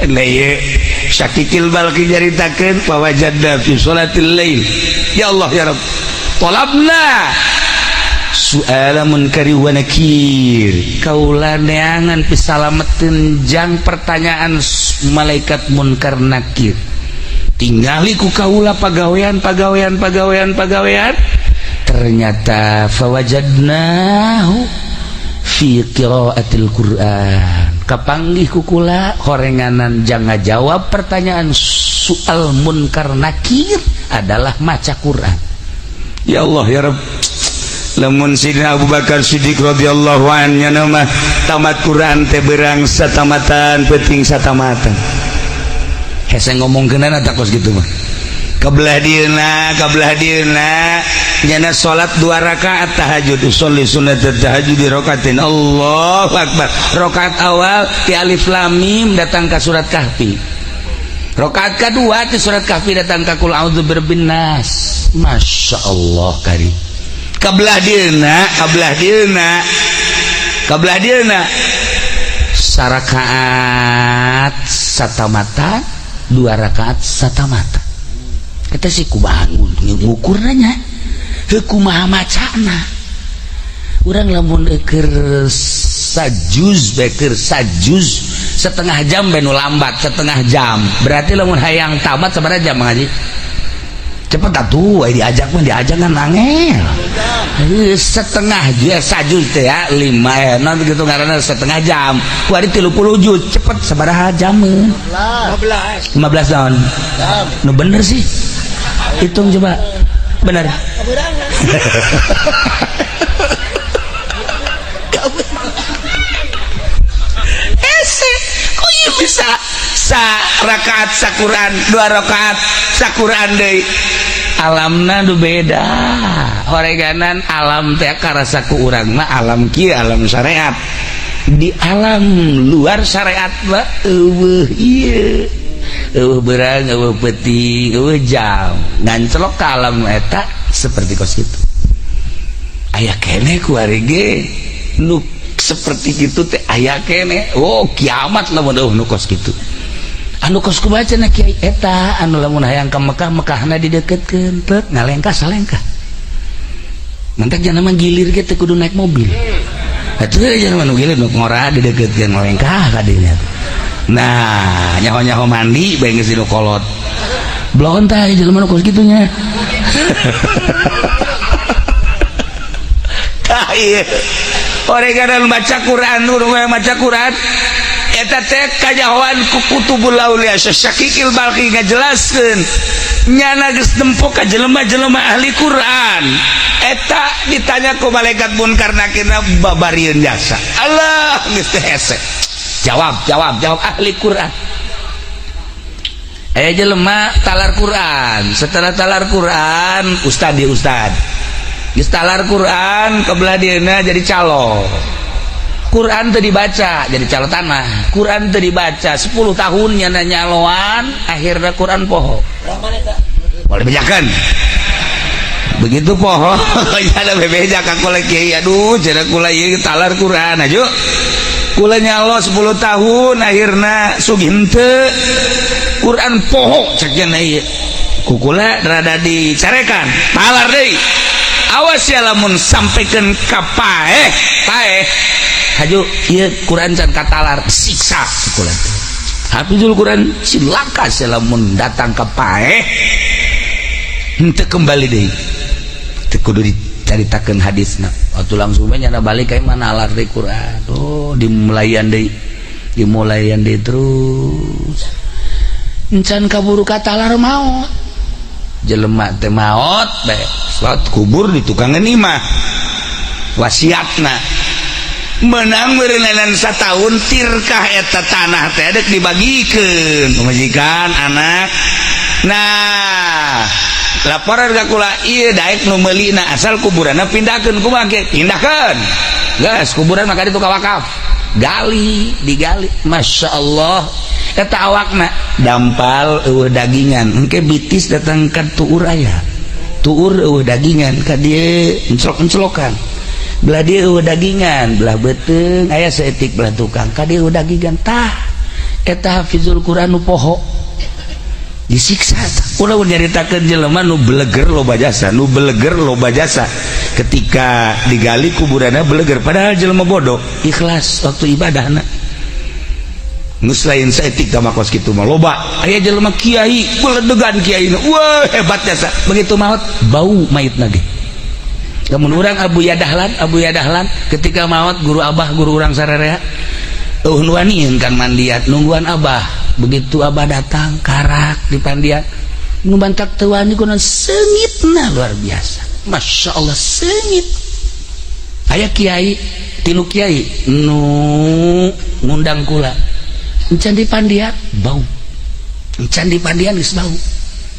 Nah, ieu Syakikil Balki nyaritakeun, fawajadna fi sholatil lail. Ya Allah ya Rabb. Talabna su'ala munkari wa nakir. Kaula neangan pisalameteun jang pertanyaan malaikat munkar nakir. Tinggali ku kaula pagawean, pagawean, pagawean, pagawean, ternyata fawajadnahu fi qiraatil Quran. Kapanggih ku kula horenganan jangan jawab pertanyaan soal munkar nakir adalah maca Quran. Ya Allah ya Rabb. Lamun Sidina Abu Bakar Siddiq radhiyallahu anhu mah tamat Quran teh berang satamatan, penting satamatan. Hese ngomongkeunana tak kos gitu mah. Kebelah dieuna, kebelah dieuna nyana salat dua rakaat tahajud, usolli sunnat tahajud di rakaatin. Allahu akbar. Rakaat awal ti alif lam mim datang ke surat Kahfi. Rakaat kedua ti surat Kahfi datang ka qul a'udzu birabbin nas. Masya Allah kari. Kebelah dieuna, kebelah dieuna, kebelah dieuna sarakaat satamata, dua rakaat satamata. Kita sih kumaha ngukurna, heuh, kumaha macana urang? Lamun keur sajuz beker, sajuz setengah jam benu lambat setengah jam, berarti lamun hayang tamat sabaraha jam ngaji cepet atuh? Ai diajak mah, diajak kan angel. Setengah juz, sajuz teh ya lima, non gitu ngaranna setengah jam. Kuari 30 juz cepet sabaraha jam?
15.
15 tahun nu bener sih, hitung coba bener.
Keberangan.
Hese kok ieu bisa sa rakaat sakuran, dua rakaat sakuran deui? Alamna nu beda horeganan alam teh karasa ku urang mah alam kieu, alam syariat. Di alam luar syariat mah eueuh ieu, eueuh beurang, eueuh peuting, eueuh jam, ngancelok ka alam eta seperti kos kitu. Aya keneh kuari ge nu seperti gitu teh, aya keneh. Oh, kiamat lamun eueuh nu kos kitu. Anu kos kumaha cenah, Kiai? Eta anu lamun hayang ka Mekah, Mekahna dideketkeun, tek ngalengkah salengkah. Mantak jangan mah gilir ge teu kudu naik mobil atuh. Jangan mah nu gilir, nu ngora dideketkeun, ngalengkah ka dinya. Nah, nyaho-nyaho mandi bae geus nu kolot blon tah jelema nu kos kitu nya. Tah, ieu oreganan baca Quran, nu maca Quran eta teh kanyahoan ku kutubul aulia. Syakikil Balki ngajelaskeun nyana geus nempo ka jelema-jelema ahli Quran eta ditanya ku malaikat munkar nakirna babarieun jasa. Allah, geus teh hese jawab, jawab, jawab ahli Quran. Eh, jelema talar Quran, setelah talar Quran, ustad di ustad geus talar Quran, kebelah dieuna jadi calo. Quran teu dibaca, jadi calo tanah. Quran teu dibaca 10 tahun nyana nyaloan, akhirnya Quran poho. Boleh bejakan begitu poho ada bebeja ka kula, "Kiai, aduh," cenah, "kula ieu talar Quran aju kula nyalo 10 tahun, akhirna sugih henteu, Quran poho," cek cenah ieu. Kukula rada dicarekan, talar deui. Awas ya lamun sampaikan ka paeh, paeh. Haju ieu Quran can katalar, siksa kukula. Hafizul Quran cilaka lamun datang ka paeh. Henteu kembali deui. Teu kudu dicaritakeun hadisna. Waktu langsung we nyana balik ka mana alar deui Quran. Oh, dimulayan deui. Dimulayan deui terus. Encan kaburu katalar maot. Jelema teh maot bae. Salat kubur di tukangan imah. Wasiatna menang meureunan satahun tirkah eta tanah teh dek dibagikeun pamajikan anak. Nah, laporan ka kula ieu daek nu meulina asal kuburanna pindahkeun. Kumaha ge pindahkeun geus kuburan maka ditu ka wakaf, gali digali. Masya Allah, eta awakna dampal, eueuh dagingan. Engke bitis datang ka tuur, aya tuur eueuh dagingan, ka dieu enclok-enclokan, belah dieu eueuh dagingan, belah beuteung aya saeutik, belah tukang ka dieu eueuh dagingan. Tah, eta hafizul Quran nu poho disiksa. Ulah nyaritakeun jelema nu beleger loba jasa, nu beleger loba jasa, ketika digali kuburanna beleger, padahal jelema bodoh, ikhlas waktu ibadahna. Geus lain saeutik tah kos kitu mah loba. Aya jelema kiai beledegan, kiai wah hebat jasa, begitu maot bau mayitna ge. Lamun urang Abuya Dahlan, Abuya Dahlan ketika maot, guru abah, guru urang sararea, eueuh nu wanian kan mandian, nungguan abah. Begitu abah datang, karak di pandian. Nu bantak teu wani kunaon, seungitna luar biasa. Masya Allah, seungit. Aya kiai, tilu kiai nu ngundang kula, encan di pandian bau, encan di pandian geus bau.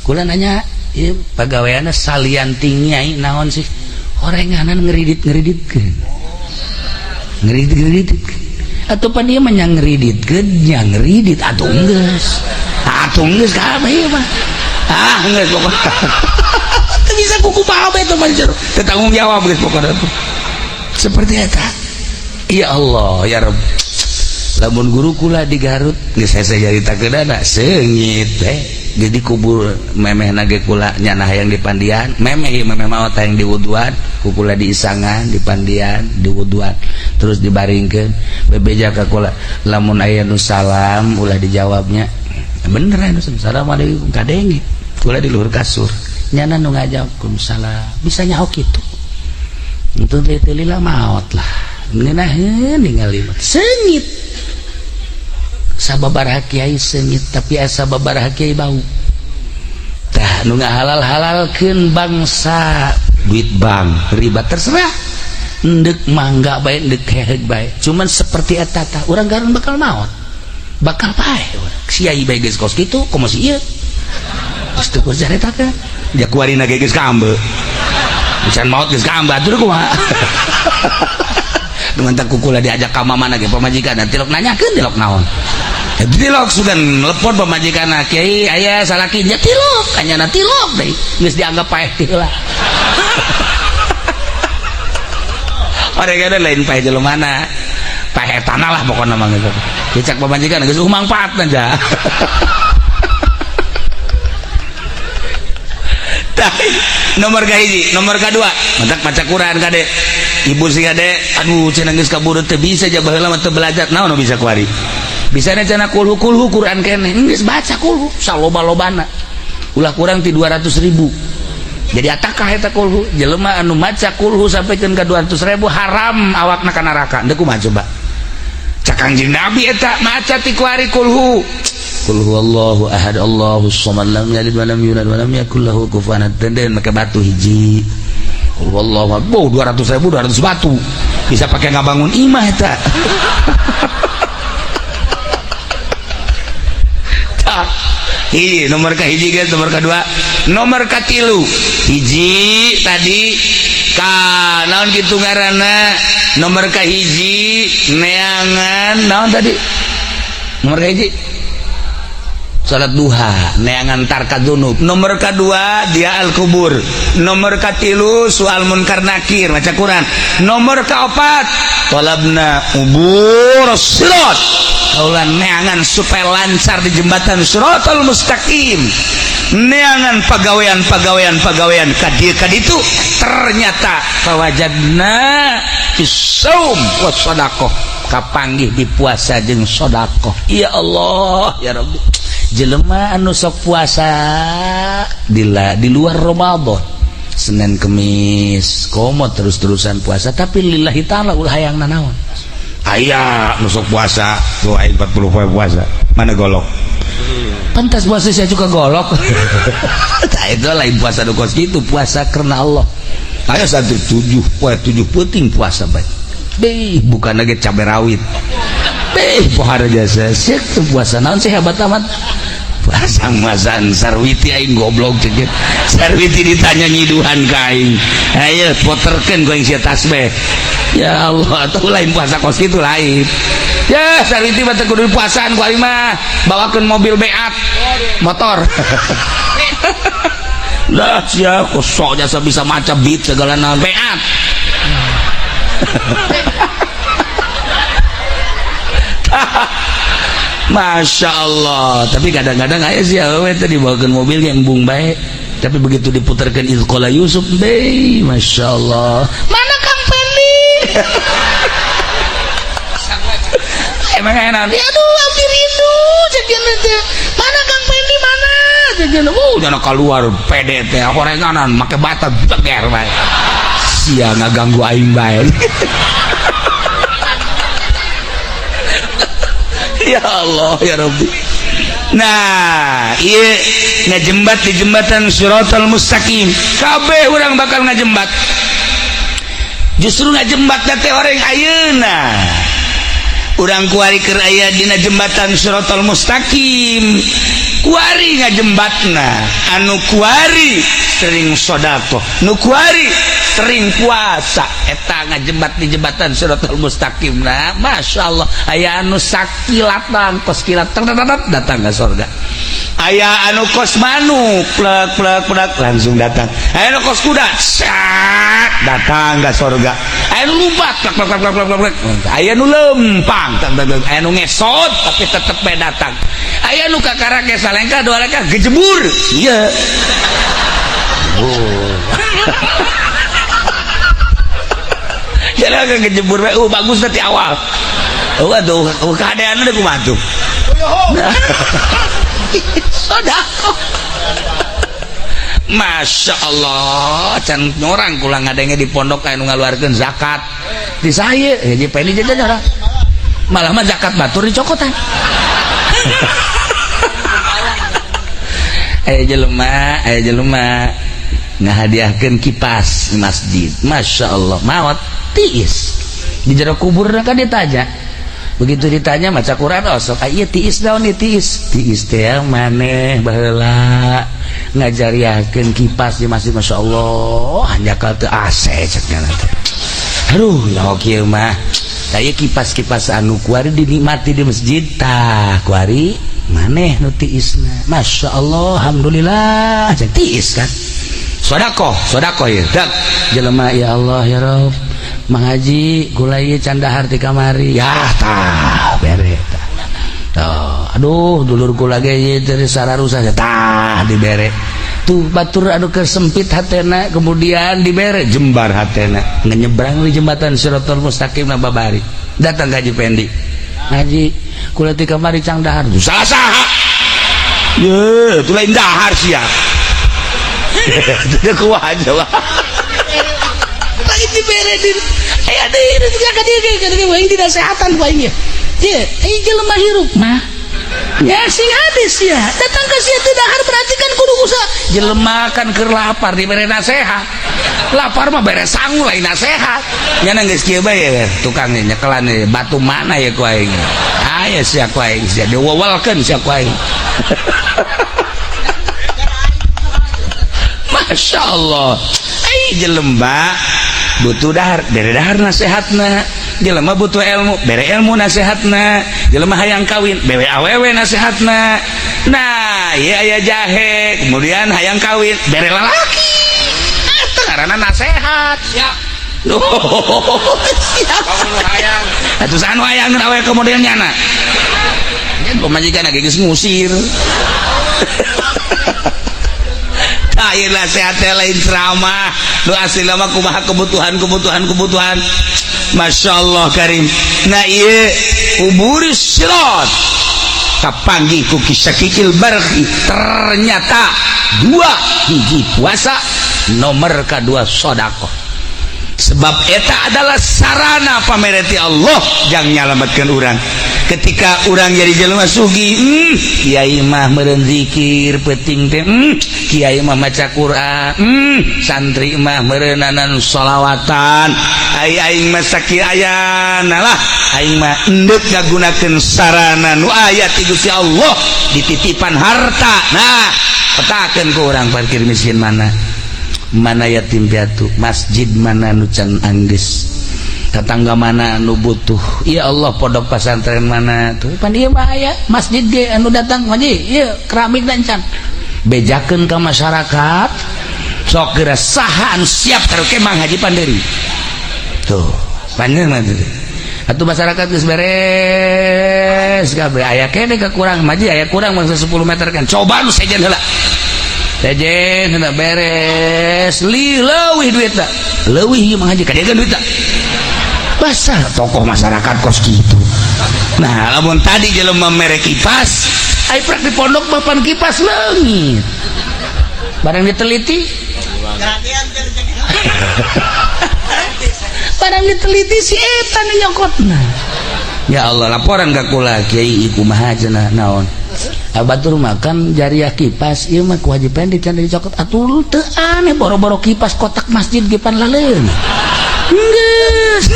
Kula nanya, ieu pagaweanna salian ti nyai naon sih? Orenganan ngeridit-ngeriditkeun, ngeridit-ngeriditkeun. Atau pan ieu mah nya ngeriditkeun, nya ngeridit atuh geus, atuh geus kabeh ieu mah. Ah, geus pokokna teu bisa kuku paham eta mah, teu tanggung jawab, geus pokokna tuh seperti eta. Ya Allah ya Rabb, lamun guru kula di Garut geus hese nyaritakeunana, seungit teh. Jadi kubur memeh ge kula nyana hayang dipandian, memeh memeh maot hayang diwuduan ku kula, diisangan, dipandian, diwuduan, terus dibaringkeun. Bebeja ka kula, lamun aya nu salam ulah dijawabnya. Bener anu assalamualaikum kadenge kula di luhur kasur, nyana nu ngajawab salam, bisa nyaho kitu. Itu teh lila maot lah, ngeunaheun ningali seungit. Sababaraha kiai seungit, tapi asa sababaraha kiai bau. Tah, nu ngahalal-halalkeun bangsa duit bank riba, terserah ndek mangga bae, ndek heheug bae, cuman seperti eta tah urang garun bakal maot, bakal paeh urang. Kiai bae geus kos kitu, komo si ieu geus teu kudu caritakeun. Ja kuarina ge geus kaambe, can maot geus kaambe atuh kumaha. Dengan tak kukula diajak ka mana ge pamajikan tilok nanyakeun, tilok naon. Tilok sudah nelpon pamajikan, kiai aya salaki nya tilok kanyana, tilok deui geus dianggap paeh teh lah. Orang lain paeh jelemana, paeh tanah lah pokokna mah gitu. Dicak pamajikan geus mangfaat aja. Nomor kahiji, nomor kedua, matak maca Quran kade. Ibu sih kade, aduh cenah geus kaburu teu bisa ja, baheula mah teu belajar. Naon bisa kuari? Bisa cenah kulhu, kulhu Quran keneh. Geus baca kulhu saloba-lobana. Ulah kurang ti 200.000. Jadi atakah eta kulhu? Jelema anu maca kulhu sampaikan ka 200.000 haram awakna ka neraka. Deuk kumaha coba? Cak Kangjeng Nabi eta maca ti kuari kulhu. Qul huwallahu ahad, Allahus samad, lam yalid wa lam yulad wa lam yakul lahu kufuwan ahad. Den make batu hiji. Qul huwallahu ahad. Oh, 200.000, 200 batu. Bisa pakai ngabangun imah eta. Tah. Hiji nomor ka hiji guys, nomor kedua, nomor katilu. Hiji tadi ka naon kitu ngaranna? Nomor ka hiji neangan naon tadi? Nomor ka hiji. Salat duha neangan tarka dzunub. Nomor kedua dia al kubur. Nomor katilu soal munkar nakir maca Quran. Nomor keempat talabna ubur sirat. Kaula neangan supaya lancar di jembatan siratal mustaqim. Neangan pagawean ka dieu ka ditu ternyata fawajadna fis saum was sadaqah, kapanggih di puasa jeung sedekah. Ya Allah ya Rabbi, jelema anu sok puasa di luar Ramadan, Senin Kemis komo terus-terusan puasa, tapi lillahi ta'ala, ulah hayang nanaon. Aya nu sok puasa tuh, aing 40 poe puasa, mana golok? Pantas puasa saya juga golok. Nah, itu lain puasa nu kos gitu, puasa karena Allah. Aya santri 7 poe 7 peuting puasa bae. Beh, bukan lagi cabai rawit. Beh, pohara jasa. Sieuk teu puasa naon sih, hebat amat. Puasa masan Sarwiti, aing goblok cek. Sarwiti ditanya nyiduhan ka aing. Ayo poterkeun ku aing sia tasbih. Ya Allah, atau lain puasa kos kitu lain. Ya, Sarwiti mah teu kudu puasaan ku aing mah. Bawakeun mobil beat, motor. Lah sia kosok jasa bisa maca beat segala naon beat. Masya Allah, tapi kadang-kadang aya sih awewe teh dibawakeun mobil yang embung bae, tapi begitu diputarkan Izqala Yusuf, be, Masya Allah, mana Kang Pendi? Emang enak, aduh abdi rindu cek teh, mana Kang Pendi, mana cek, jangan keluar pede teh horenganan make bata beger bae, sia ngaganggu aing bae. Ya Allah ya Rabbi. Nah, iya ngajembat di jembatan siratal mustaqim. Kabeh urang bakal ngajembat. Justru ngajembat teh orang ayeuna. Urang kuari keur aya dina jembatan siratal mustaqim. Kuari ngajembatna, anu kuari sering sedekah, nu kuari sering puasa, eta ngajembat di jembatan siratal mustaqim. Nah, Masya Allah, aya anu sakilatan kos kilat datang ke surga, aya anu kos manuk plek plek plek langsung datang, aya anu kos kuda sak datang ke surga, aya anu lompat plek plek plek plek plek, aya anu lempang, aya anu ngesot tapi tetep bae datang, aya anu kakara ge salengkah dua lengkah gejebur. Iya. Oh. Jadi agak ngejebur bae, bagus nanti awal. Oh, aduh, keadaan udah kumaha tuh. Sedekah. Masya Allah, can nyorang kula ngadenge di pondok aya nu ngaluarkeun zakat. Di saya, ya Pendi jajan nyorang. Malah mah zakat batur dicokotan. Aya jelema ngahadiahkeun kipas di masjid. Masya Allah, maot tiis di jero kubur kan ditanya. Begitu ditanya maca Quran, oh sok ieu tiis naon ieu tiis? Tiis teh maneh baheula ngajariahkeun kipas di masjid. Masya Allah, hanjakal teu AC cek nya teh. Aduh, nyaho kieu mah. Tah ieu kipas-kipas anu kuari dinikmati di masjid, tah kuari maneh nu tiisna. Masya Allah, alhamdulillah, cek tiis kan. Sodakoh, sodakoh ya. Dak jelema, ya Allah ya Rob, Mang Haji gula ieu can dahar ti kamari. Ya tah bere tah. Tuh, aduh dulur kula ge ieu teh sararusa tah dibere. Tuh batur anu kesempit hatena kemudian dibere jembar hatena. Ngenyebrang di jembatan Siratal Mustaqim na babari. Datang ka Haji Pendi. Haji kula ti kamari cang dahar. Salah saha? Ye, itu lain dahar sia. Itu kuah aja wah. Lain dibere din. Aya deui ka dieu ka aing dinasehatan ku aing ye. Ye, aing jelema hirup mah. Ya sing hadis ya. Datang ke sia teu dahar berarti kan kudu usaha. Jelema kan keur lapar dibere nasehat. Lapar mah bere sangu lain nasehat. Nya geus kieu bae tukang nyekelan batu mana ya ku aing. Aya sia ku aing sia diwewelkeun sia ku aing. Masya Allah, ai jelema butuh dahar, bere dahar nasehatna. Jelema butuh ilmu, bere ilmu nasehatna. Jelema hayang kawin, bere awewe nasehatna. Nah, iya, aya jahe, kemudian hayang kawin, bere lalaki. Eta ngaranna nasehat.
Siap.
Oh, siap.
Kamu hayang.
Atuh anu hayang awe kemudian nyana. Nya pamajikan lagi geus ngusir. Tah, ieu nasihat teh lain ceramah. Nu asli mah kumaha kebutuhan-kebutuhan kebutuhan. Masya Allah Karim. Nah, ieu uburis sirat kapanggih ku Ki Syakikil Balkhi, ternyata dua hiji puasa, nomor kedua sodakoh, sebab eta adalah sarana pamereti Allah jang nyalamatkan urang ketika urang jadi jelema sugih. Kiai mah meureun zikir penting teh, kiai mah maca Quran, santri mah meureunanan sholawatan. Ai aing mah sakieu ayana lah, aing mah endek ngagunakeun sarana nu aya ti Gusti Allah, dititipan harta. Nah, petakeun ku urang fakir miskin mana, mana yatim piatu, masjid mana nu can anggeus, tetangga mana anu butuh. Ya Allah, pondok pesantren mana tuh pan ieu mah aya masjid ge anu datang haji ieu keramik dan can bejakeun ka masyarakat. Sok geura, saha anu siap karaoke Mang Haji Panderi tuh panjang mah tuh. Atuh masyarakat geus beres kabeh, aya kene kekurang maji, aya kurang bangsa 10 meter kan. Coba nu sejen heula, sejen heula beres li leuwih duitna, leuwih ieu Mang Haji kadegan duitna. Basah tokoh masyarakat kos gitu. Nah, lamun tadi jelema mere kipas, ai prak di pondok bapan kipas leungit, barang diteliti, barang diteliti si eta nu nyokotna. Ya Allah, laporan ka kula, "Kiai, kumaha cenah?" "Naon?" "Batur makan jariah kipas ieu mah kewajiban di can dicokot." Atuh teu aneh, boro-boro kipas, kotak masjid ge pan laleun geus.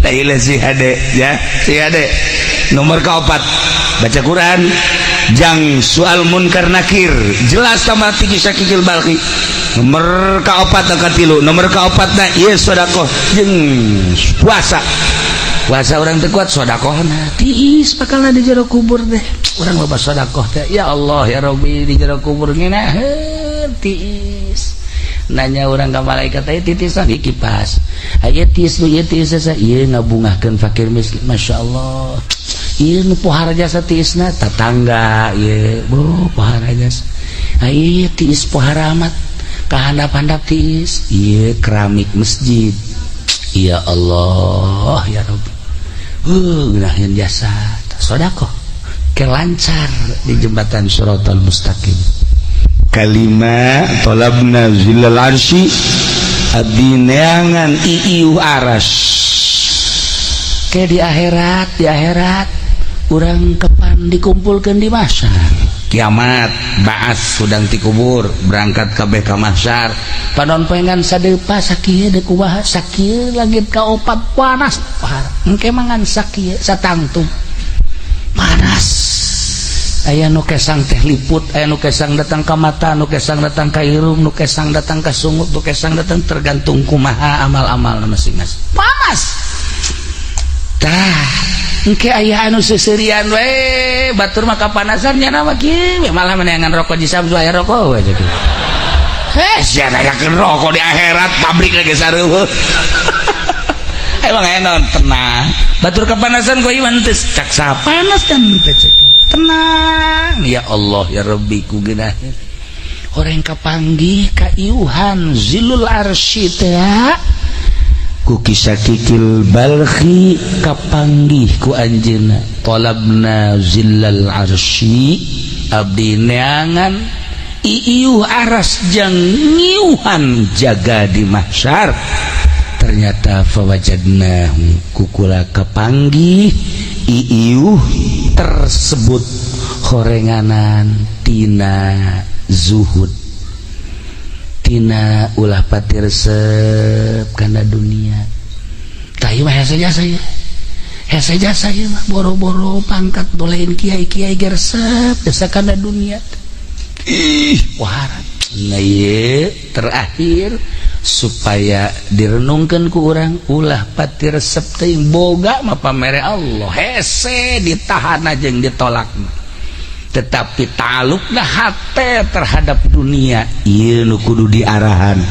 Tah, si hade ya, si hade nomor keempat baca Quran jang soal munkar nakir, jelas sama tinggi Syakikil Balkhi. Nomor keopat dan katilu, nomor keopat na ieu sodakoh jeung puasa. Puasa orang teu kuat, sodakohna tiis bakalna di jero kubur teh. Urang loba sodakoh teh, ya Allah ya Rabbi, di jero kubur ngeunaheun tiis. Nanya orang ke malaikat, "Aya titisan ieu kipas, aya tiis nu ieu tiis asa ieu ngabungahkeun fakir miskin." Masya Allah, ieu nu pohara jasa tiisna tatangga ieu, bu pohara jasa. Ieu tiis pohara amat kahandap-handap tiis ieu keramik masjid. Ya Allah ya Rabbi, ngeunaheun jasa sodakoh ke lancar di jembatan Shiratal Mustaqim. Kalima talabna zillal arsy, abdi neangan iiuh aras ke di akhirat. Di akhirat urang kepan dikumpulkan di mahsyar kiamat, baas sudang ti kubur, berangkat kabeh ka mahsyar. Panon pengan sadepa sakieu deuk kumaha, sakieu langit kaopat panas engke mangan sakieu satangtung panas. Aya nu kesang teh liput, aya nu kesang datang ka mata, nu kesang datang ka irung, nu kesang datang ka sungut, nu kesang datang tergantung kumaha amal-amal masing-masing. Panas tah engke aya anu seuseurian we, batur mah kapanasan nya mah kieu, malah meneangan rokok di Samsu, aya rokok we gitu. Heh, sia nanyakeun rokok di akhirat, pabrik lagi sareueuh. Emang aya naon, tenang. Batur kepanasan kok iman teu cak panas kan teu cek. Tenang ya Allah ya Rabbi, ku geunaheun. Orang kapanggih kaiuhan zilul arsy teh ku Ki Syakikil Balkhi, kapanggih ku anjeunna, talabna zillal arsy, abdi neangan iiuh aras jang ngiuhan jaga di mahsyar. Ternyata fawajadna, kukula kapanggih iiuh tersebut horenganan tina zuhud, tina ulah pati resep kana dunia. Tah, ieu mah hese jasa ieu, hese jasa ieu mah. Boro-boro pangkat dolein kiai, kiai ge resep jasa kana dunia. Ih, wahara. Nah, ieu terakhir Supaya direnungkan ku urang, ulah pati resep teuing. Boga mah pamere Allah, hese ditahan jeung ditolak, tetapi talukna hate terhadap dunia ieu nu kudu diarahan.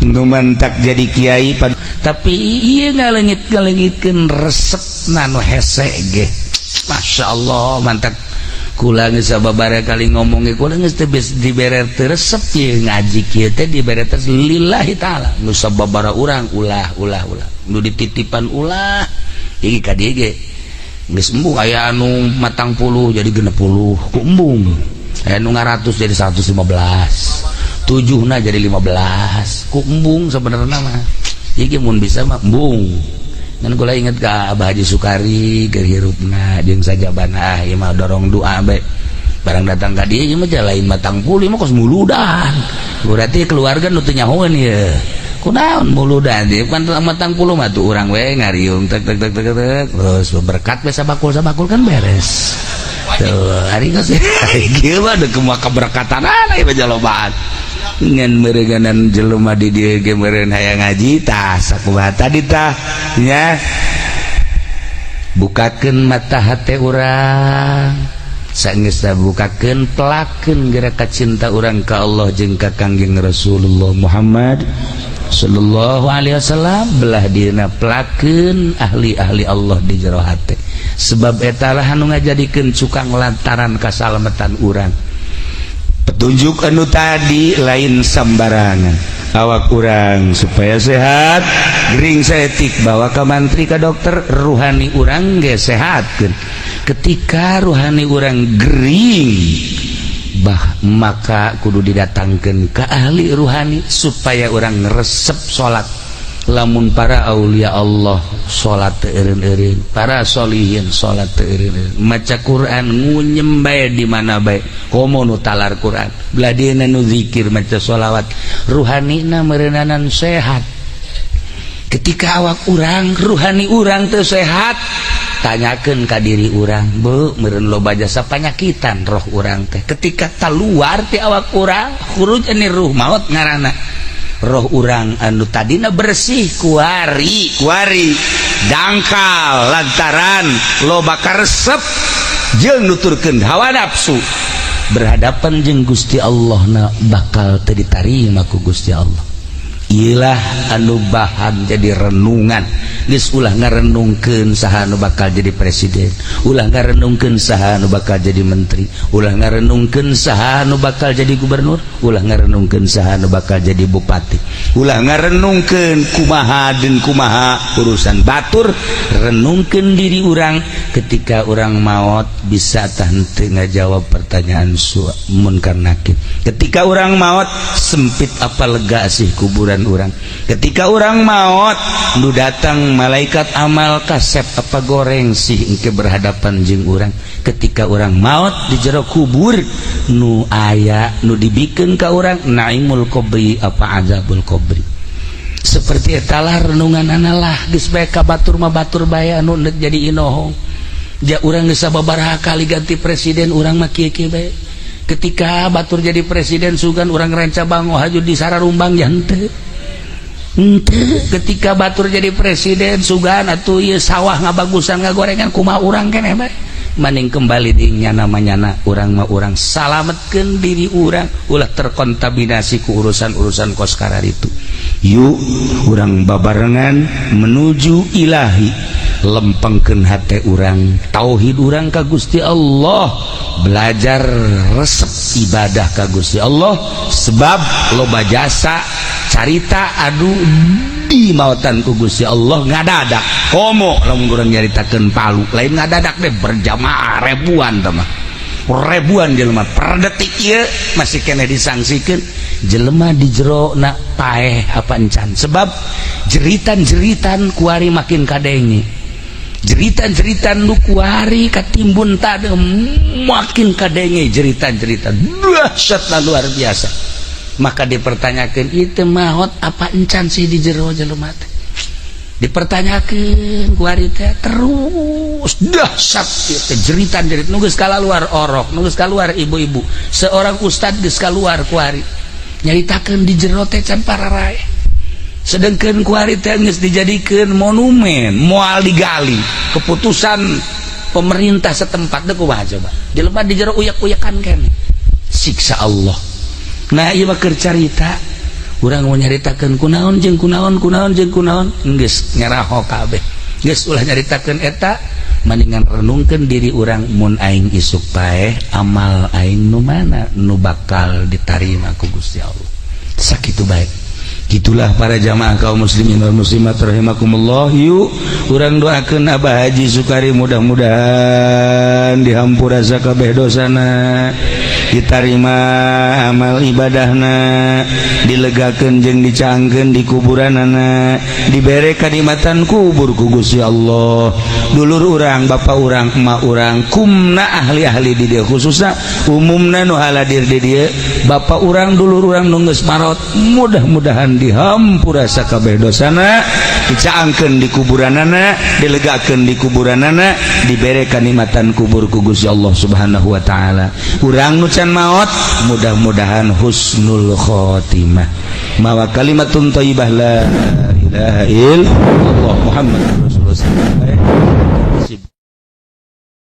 Nu mantak jadi kiai, tapi ieu ngalengit-ngalengitkeun resepna nu hese ge. Masya Allah, mantap. Kula geus sababaraha kali ngomong ge, kula geus teu dibere teu resep ieu ngaji kieu teh, dibere teh lillahi taala. Nu sababaraha urang ulah, ulah, ulah, nu dititipan ulah. Iki ka dieu ge geus embung, aya anu 40 jadi 60 ku embung, aya nu 100 jadi 115, tujuhna jadi 15 ku embung. Sebenarnya mah iki mun bisa mah embung. Ngan kula inget ka Abah Haji Sukari keur hirupna jeung sajabana, ah, ieu mah dorong doa bae. Barang datang ka dieu, ieu mah lain 40, ieu mah kos muludan. Berarti keluarga nu teu nyahoeun ieu kunaon muludan ieu kan 40 mah tuh urang we ngariung tek tek tek tek tek, terus berkat we sabakul sabakul kan beres tuh. Hari geus kieu mah deuk kumaha keberkatan ieu mah jalobaan. Ngan meureunganan jelema di dieu ge meureun hayang ngaji. Tah, sakumaha tadi tah nya, bukakeun mata hate urang. Sanggeus bukakeun, pelakeun gerak cinta urang ka Allah jeung ka Kangjeng Rasulullah Muhammad sallallahu alaihi wasallam. Belah dina pelakeun ahli-ahli Allah di jero hate, sebab etalah anu ngajadikeun cukang lantaran kasalamatan urang. Petunjuk anu tadi lain sembarangan. Awak urang supaya sehat, gering saeutik bawa ke mantri, ke dokter. Ruhani urang ge sehatkeun. Ketika ruhani urang gering bah, maka kudu didatangkan ke ahli ruhani supaya urang resep salat. Lamun para aulia Allah salat teu eureun-eureun, para solihin salat teu eureun-eureun, maca Quran ngunyem bae di mana bae, komo nu talar Quran, belah dieuna nu zikir, maca sholawat, ruhanina meureunanan sehat. Ketika awak urang, ruhani urang teu sehat, tanyakeun ka diri urang, bu, meureun loba jasa panyakitan roh urang teh. Ketika keluar ti awak urang, khuruj ani ruh, maut ngaranna. Roh urang anu tadina bersih kuari kuari dangkal lantaran loba karesep jeung nuturkeun hawa nafsu, berhadapan jeung Gusti Allah na bakal teu ditarima ku Gusti Allah. Ilah anu bahan jadi renungan. Geus, ulah ngarenungkeun saha anu bakal jadi presiden, ulah ngarenungkeun saha anu bakal jadi menteri, ulah ngarenungkeun saha anu bakal jadi gubernur, ulah ngarenungkeun saha anu bakal jadi bupati, ulah ngarenungkeun kumaha dan kumaha urusan batur. Renungkeun diri urang. Ketika urang maut, bisa tah henteu ngajawab pertanyaan su munkar nakir? Ketika urang maut, sempit apa lega sih kuburan urang? Ketika urang maut, nu datang malaikat amal kasep apa goreng sih engke berhadapan jeung urang? Ketika urang maut di jero kubur, nu aya nu dibikeun ka urang naimul qabri apa azabul qabri? Seperti etalah renungan analah. Geus bae ka batur mah, batur bae anu jadi inohong. Ja urang geus sababaraha kali ganti presiden, urang mah kieu-kieu bae. Ketika batur jadi presiden, sugan urang ranca bango haju di Sararumbang? Ya henteu, henteu. Ketika batur jadi presiden, sugan atuh ieu sawah ngabagusan, ngagorengan, kumaha urang keneh bae? Maning kembali di nyana manyana urang mah, urang salametkeun diri urang, ulah terkontaminasi ku urusan-urusan kos itu. Yuk, urang babarengan menuju ilahi. Lempengkeun hate urang, tauhid urang ka Gusti Allah, belajar resep ibadah ka Gusti Allah, sebab loba jasa carita aduh di mautan ku Gusti Allah ngadadak. Komo lamun urang nyaritakeun Palu, lain ngadadak deh, berjamaah ribuan mah, ribuan jelema per detik ieu masih kena disangsikan. Jelema di jero nak paeh apa encan? Sebab jeritan-jeritan kuari makin kadenge, jeritan-jeritan nu kuari katimbun tadi makin kadenge, jeritan-jeritan dahsyat luar biasa. Maka dipertanyakan, itu maut apa encan sih di jero jelema teh? Dipertanyakan kuari teh terus dahsyat itu jeritan jerit nu geus keluar orok, nu geus keluar ibu-ibu, seorang ustad geus keluar kuari nyaritakeun di jero teh can pararai. Sedangkan kuari teh geus dijadikeun monumen, moal digali. Keputusan pemerintah setempat deh, kumaha coba? Jelema di jero uyak-uyakan kan. Siksa Allah. Nah, ieu mah keur carita. Urang mau nyaritakeun kunaon jeung kunaon, kunaon jeung kunaon, geus ngeraho kabeh. Geus, ulah nyaritakeun eta, mendingan renungkeun diri urang, mun aing isuk paeh, amal aing nu mana nu bakal ditarima ku Gusti Allah? Sakitu baik. Gitulah, para jamaah kaum muslimin wal muslimat rahimakumullah. Yuk, urang doakeun Abah Haji Sukari, mudah-mudahan dihampura sakabeh dosana, ditarima amal ibadahna, dilegakeun jeung dicaangkeun di kuburanana, dibere kanikmatan kubur ku Gusti Allah. Dulur urang, bapak urang, emak urang, kumna ahli-ahli di dieu, khususna umumna nu haladir di dieu, bapak urang, dulur urang nu geus marot, mudah-mudahan dihampura sakabeh dosana, dicaangkeun di kuburanana, dilegakeun di kuburanana, dibere kanikmatan kubur ku Gusti Allah Subhanahu wa taala. Urang nu can maot, mudah-mudahan husnul khotimah, mawa kalimatun thayyibah, la ilaha illallah Muhammad Rasulullah.